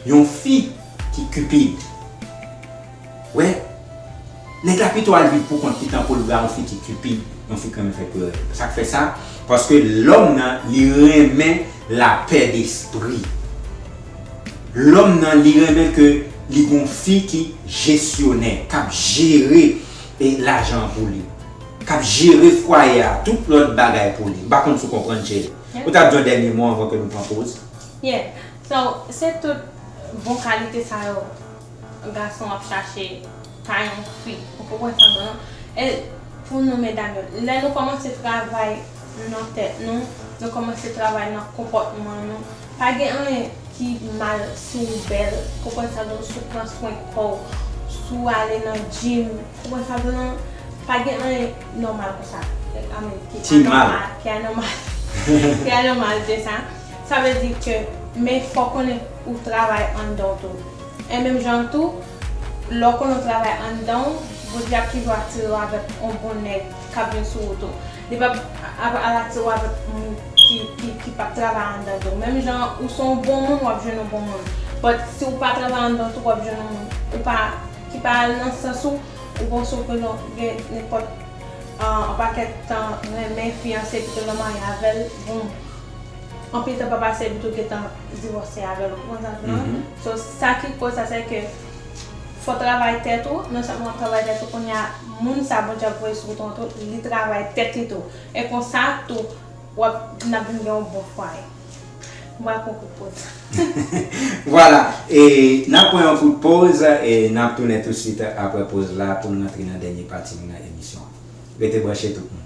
yon fi ki kipid. Wè, nèg la pito al viv pou kont li tan pou l ba yon fi ki kipid, yon fi k renmen fè kerèl. Sa k fè sa? Paske lòm nan, li renmen lapè despri. Lòm nan, li renmen ke li gon fi ki jesyonè, k ap jere, e, lajan an pou li, k ap jere fwaye a, tout lòt bagay pou li. M pa konn si w konprann, cheri. Ou t ap di yon dènye mo anvan ke nou pran poz? Yeah. So, se tout bon kalite sa yo gason ap chache pa yon fi. Ou konprann sa m di w lan? E pou nou medam yo, lè nou kòmanse travay nan tèt nou, nou kòmanse travay nan konpòtman nou, pa gen anyen ki mal si w bèl, konprann sa m di w, si w pran swen kò w, si w ale nan gym, konprann sa m di w lan, pa gen anyen nòmal konsa. I mean, ki anòmal, ki anòmal, ki anòmal de sa. Sa vle di ke, men fò w konnen ou travay anndan w tou. E menm jan tou, Lè w konnen w travay anndan w, Bondye ap toujou atire w avèk yon bon nèg k ap vin sou wout ou. Li p ap al atire w avèk moun ki, ki, ki p ap travay anndan tou. Menm jan ou se yon bon moun, w ap jwenn yon bon moun. But si w pa travay anndan tou, w ap jwenn yon moun ou pa, ki pa al nan sans ou, ou panse w ke gen nenpòt, ah, yon pakèt tan renmen, fiyanse, epi ke lè w marye avè l, bon, anpil tan pa pase epi tou gentan divòse avè l, ou konprann sa m di la? So, sa ki koz sa, se ke fò w travay tèt ou, non sèlman w ap travay tèt ou, kounye a, moun sa Bondye ap voye sou wout ou an tou, li travay tèt li tou. E konsa tou, w ap, n ap vin gen yon bon fwaye. M pral pran kout poz. Vwala, e n ap pran yon kout poz, e n ap tounen tousuit apre poz la pou n rantre nan dènye pati nou nan emisyon an. Rete branche tout moun.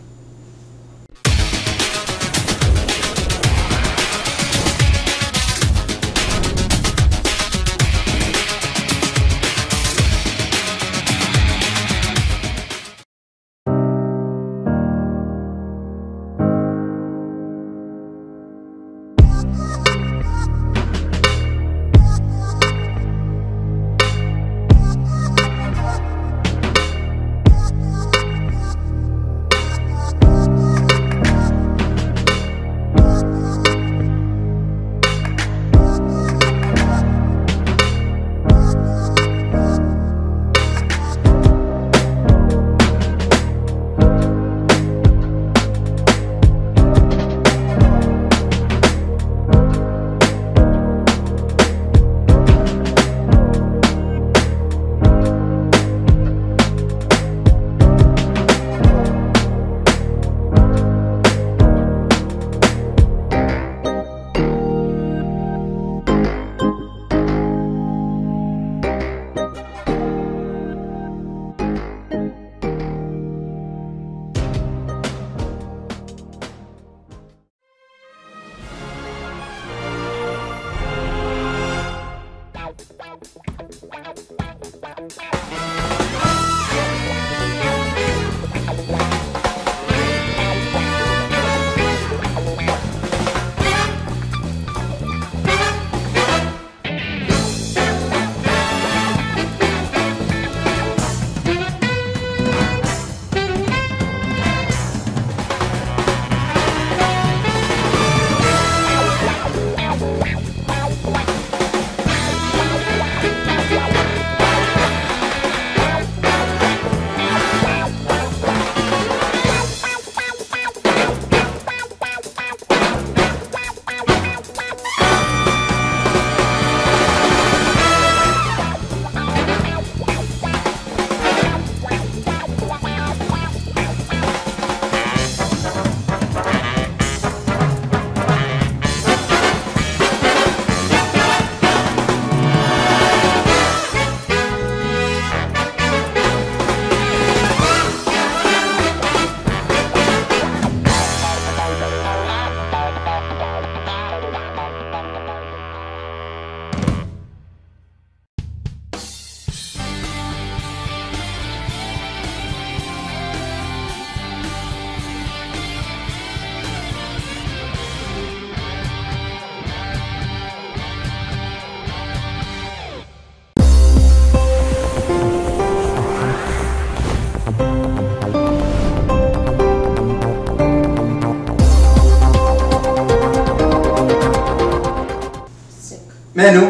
Men nou,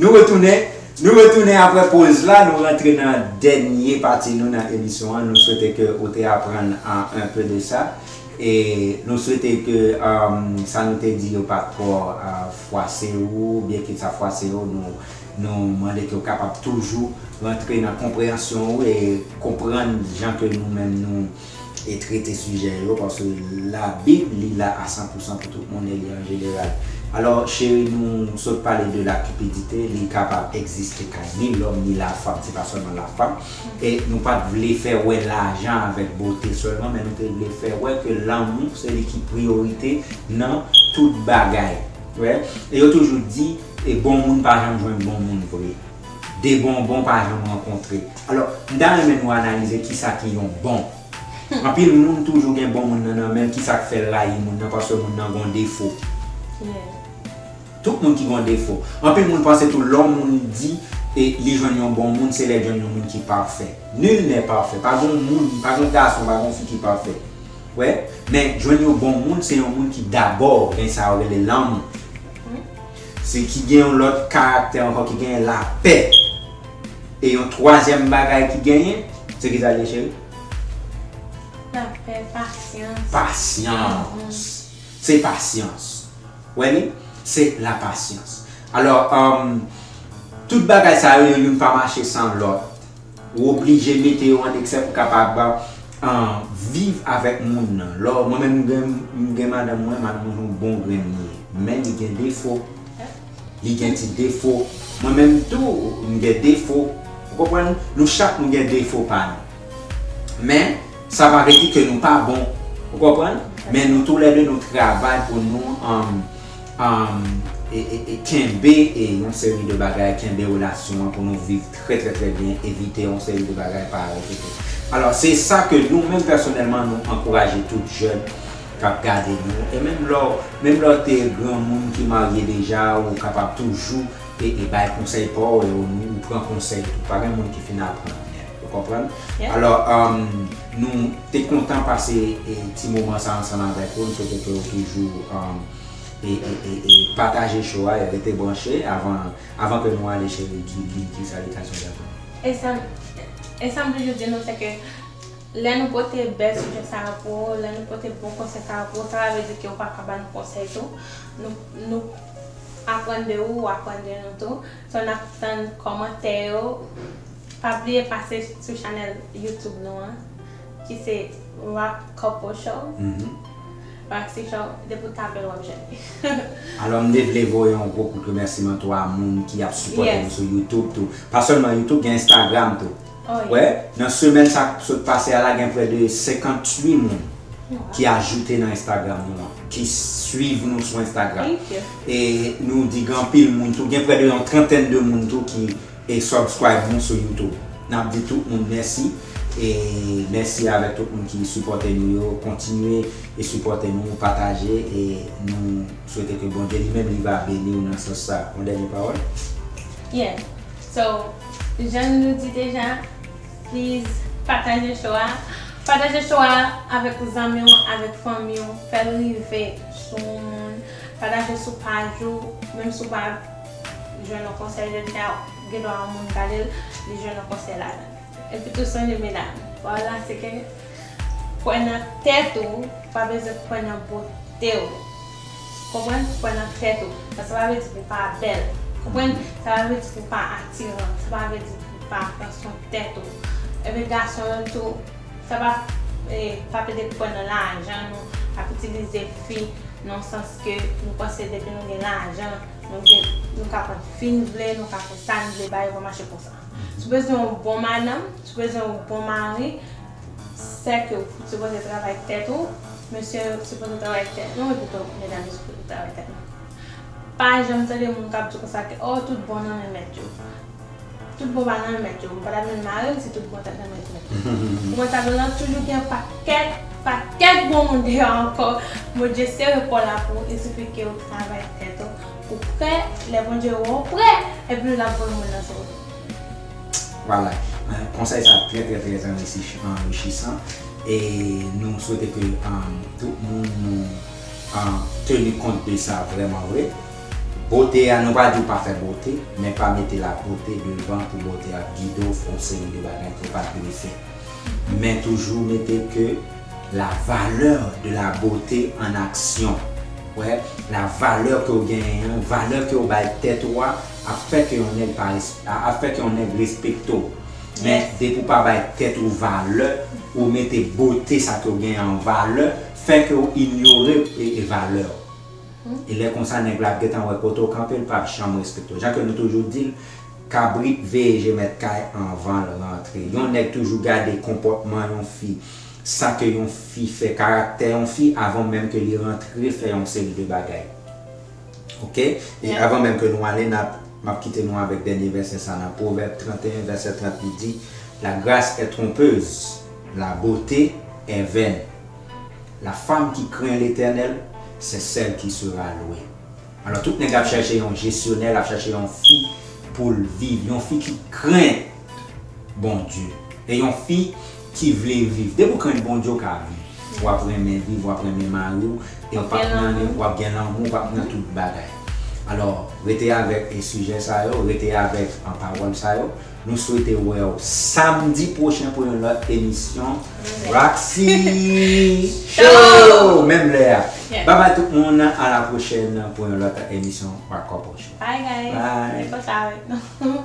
nou retounen, nou retounen apre poz la, nou rantre nan dènye pati nou nan emisyon an. Nou swete ke ou te aprann, ah, un peu de sa. E nou swete ke, um, sa nou te di yo pa twò, ah, fwase ou, byenke sa fwase ou, nou, nou mande ke w kapab toujou rantre nan konpreyansyon ou e konprann jan ke nou menm nou e trete sijè yo, paske Labib, li la a san pou san pou tout moun e li an jeneral. Alò, cheri, nou sot pale de la cupidité, li kapab egziste kay ni lòm ni lafanm, se pa sèlman lafanm. E nou pa t vle fè wè lajan avèk bote sèlman, men nou te vle fè wè ke lanmou, se li ki priyorite nan tout bagay. Wè? E yo toujou di, e bon moun pa janm jwenn bon moun vre. De bon bon pa janm rankontre. Alò, m ta renmen nou analize kisa ki yon bon. Anpil moun toujou gen bon moun nan nan men l, kisa k fè l rayi moun nan, paske moun nan gon defo. Tout moun ki gon defo. Anpil moun panse tou lè yon moun di, e li jwenn yon bon moun, se lè l jwenn yon moun ki pafè. Nul n'est parfait. Pa gen yon moun, pa gen yon gason, pa gen yon fi ki pafè. Wè, men jwenn yon bon moun, se yon moun ki dabò gen sa yo rele lanmou. Se ki gen yon lòt karaktè ankò, ki gen lapè. E yon twazyèm bagay ki genyen, se ki sa l ye, cheri? Lapè, pasyans. Pasyans. Se pasyans. Wè li? Se la pasyans. Alò, um, tout bagay sa yo, yo youn pa mache san lòt. Ou oblije mete yo an eksè pou kapab, uh, viv avèk moun nan. Lò, mwen menm, m gen, m gen madanm mwen, madanm mwen se yon bon grenn li ye. Men li gen defo. Li gen ti defo. Mwen menm tou, m gen defo. Ou konprann? Nou chak nou gen defo pa nou. Men, sa pa vle di ke nou pa bon. Ou konprann? Men nou toulède nou travay pou nou, um, um, e, e, e kenbe e yon seri de bagay, kenbe relasyon an pou nou viv trè, trè, trè byen, evite yon seri de bagay parèy ke. Alò, se sa ke nou menm pèsonèlman nou ankouraje tout jèn k ap gade nou. E menm lè w, menm lè w te granmoun ki marye deja, ou kapab toujou e, e bay konsèy pa w, e ou, ou pran konsèy tou. Pa gen moun ki fin aprann nèt. Ou konprann? Alò, um, nou te kontan pase, e, ti moman sa ansanm avèk ou. Nou swete ke w toujou, um, e, e, e, e pataje show a, e rete branche avan, avan ke nou ale, cheri, di, di, di salitasyon dèyè. E sa, e sa m toujou di nou, se ke lè nou pote bèl sijè sa yo pou ou, lè nou pote bon konsèy sa yo pou ou, sa pa vle di ke ou pa ka ba nou konsèy tou. Nou, nou aprann de ou, ou aprann de nou tou. So, n ap tann kòmantè yo. Pa bliye pase sou chanèl YouTube nou an, ki se Rock Couple Show. Roxy Show, depi w tape l, w ap jwenn li. Alò, m te vle voye yon gwo kout remèsiman tou a moun ki ap sipòte nou sou YouTube tou. Pa sèlman YouTube, gen Instagram tou. Wè, nan semèn sa k sot pase a la, gen prè de senkanntuit moun ki ajoute nan Instagram nou an, ki swiv nou sou Instagram. E nou di gen anpil moun tou, gen prè de yon trantèn de moun tou ki e subscribe nou sou YouTube. N ap di tout moun mèsi. E mèsi avèk tout moun ki sipòte nou yo. Kontinye e sipòte nou, pataje, e nou swete ke Bondye li menm li va beni w nan sans sa. Yon dènye pawòl? Yeah. So, jan nou di deja, please, pataje show a. Pataje show a avèk zanmi w, avèk fanmi w. Fè l rive sou yon moun. Pataje sou paj ou, menm si w pa jwenn yon konsèy jodi a, gen dwa yon moun gade l, li jwenn yon konsèy ladan l. Epi tou sonje medam, pawòl la se ke kwè nan tèt ou, pa bezwen kwè nan bote w. Konprann? Kwè nan tèt ou. Sa, sa pa vle di pou w pa bèl. Konprann? Sa pa vle di pou w pa atiran. Sa pa vle di pou w pa pran swen tèt ou. Epi gason yo tou, sa pa, e, pa plede kwè nan lajan nou, ap itilize fi nan sans ke nou panse depi nou gen lajan, nou gen, nou ka pran fi n vle, nou ka fè sa n vle, bagay yo pa mache konsa. Si w bezwen yon bon madanm, si w bezwen yon bon mari, sè ke w sipoze travay tèt ou, mesye yo sipoze travay tèt nou, epi tou medam yo sipoze travay tèt nou. Pa janm tande moun k ap di konsa ke, oh, tout bon nan men mèt yo. Tout bon pa nan men mèt yo. M pa t ap menm mare m si tout bon t ap nan men mèt yo. Mwen ta vle toujou gen pakèt, pakèt bon moun deyò ankò. Bondye sere pò la pou ou, il suffit ke ou travay tèt ou. Ou prè, lè Bondye wè ou prè, epi l ap voye moun nan sou ou. Vwala. Konsèy sa trè, trè, trè anrichi-, anrichisan. E nou swete ke, um, tout moun nou, um, teni kont de sa vrèman vre. Bote a, nou pa di w pa fè bote, men pa mete labote devan pou bote a gide w fè yon seri de bagay ke w pa t dwe fè. Men toujou mete ke la valeur de la beauté en action. Wè, la valeur ke w genyen an, valè ke w bay tèt ou a, ap fè ke yon nèg pa res-, a, ap fè ke yon nèg respekte w. Men depi w pa bay tèt ou valè, ou mete bote sa ke w genyen an valè, fè ke w inyore e, e valè w. E lè konsa, nèg la ap gentan wè kote w kanpe, l p ap janm respekte w. Jan ke nou toujou di l, kabrit veye je mèt kay anvan l rantre. Yon nèg toujou gade konpòtman yon fi, sa ke yon fi fè, karaktè yon fi, avan menm ke li rantre fè yon seri de bagay. Oke? E avan menm ke nou ale, n ap, m ap kite nou avèk dènye vèsè sa nan Pwovèb trant e en, vèsè trant, li di, la grâce est trompeuse, la beauté est vaine. La femme qui craint l'Éternel, c'est celle qui sera louée. Alò, tout nèg ap chèche yon jesyonè, l ap chèche yon fi pou l viv, yon fi ki krenn Bondye. E yon fi ki vle viv. Depi w krenn Bondye, w ka viv. W ap renmen viv, w ap renmen mari w, e w p ap nan, w ap gen lanmou, w p ap nan tout bagay. Alò, rete avèk e sijè sa yo, rete avèk an pawòl sa yo. Nou swete wè w samdi pwochen pou yon lòt emisyon Roxy Show! Menm lè a. Bye bye tout moun, a la pwochèn pou yon lòt emisyon Rock Couple Show. Bye guys. Bye. Fòk sa avèk nou.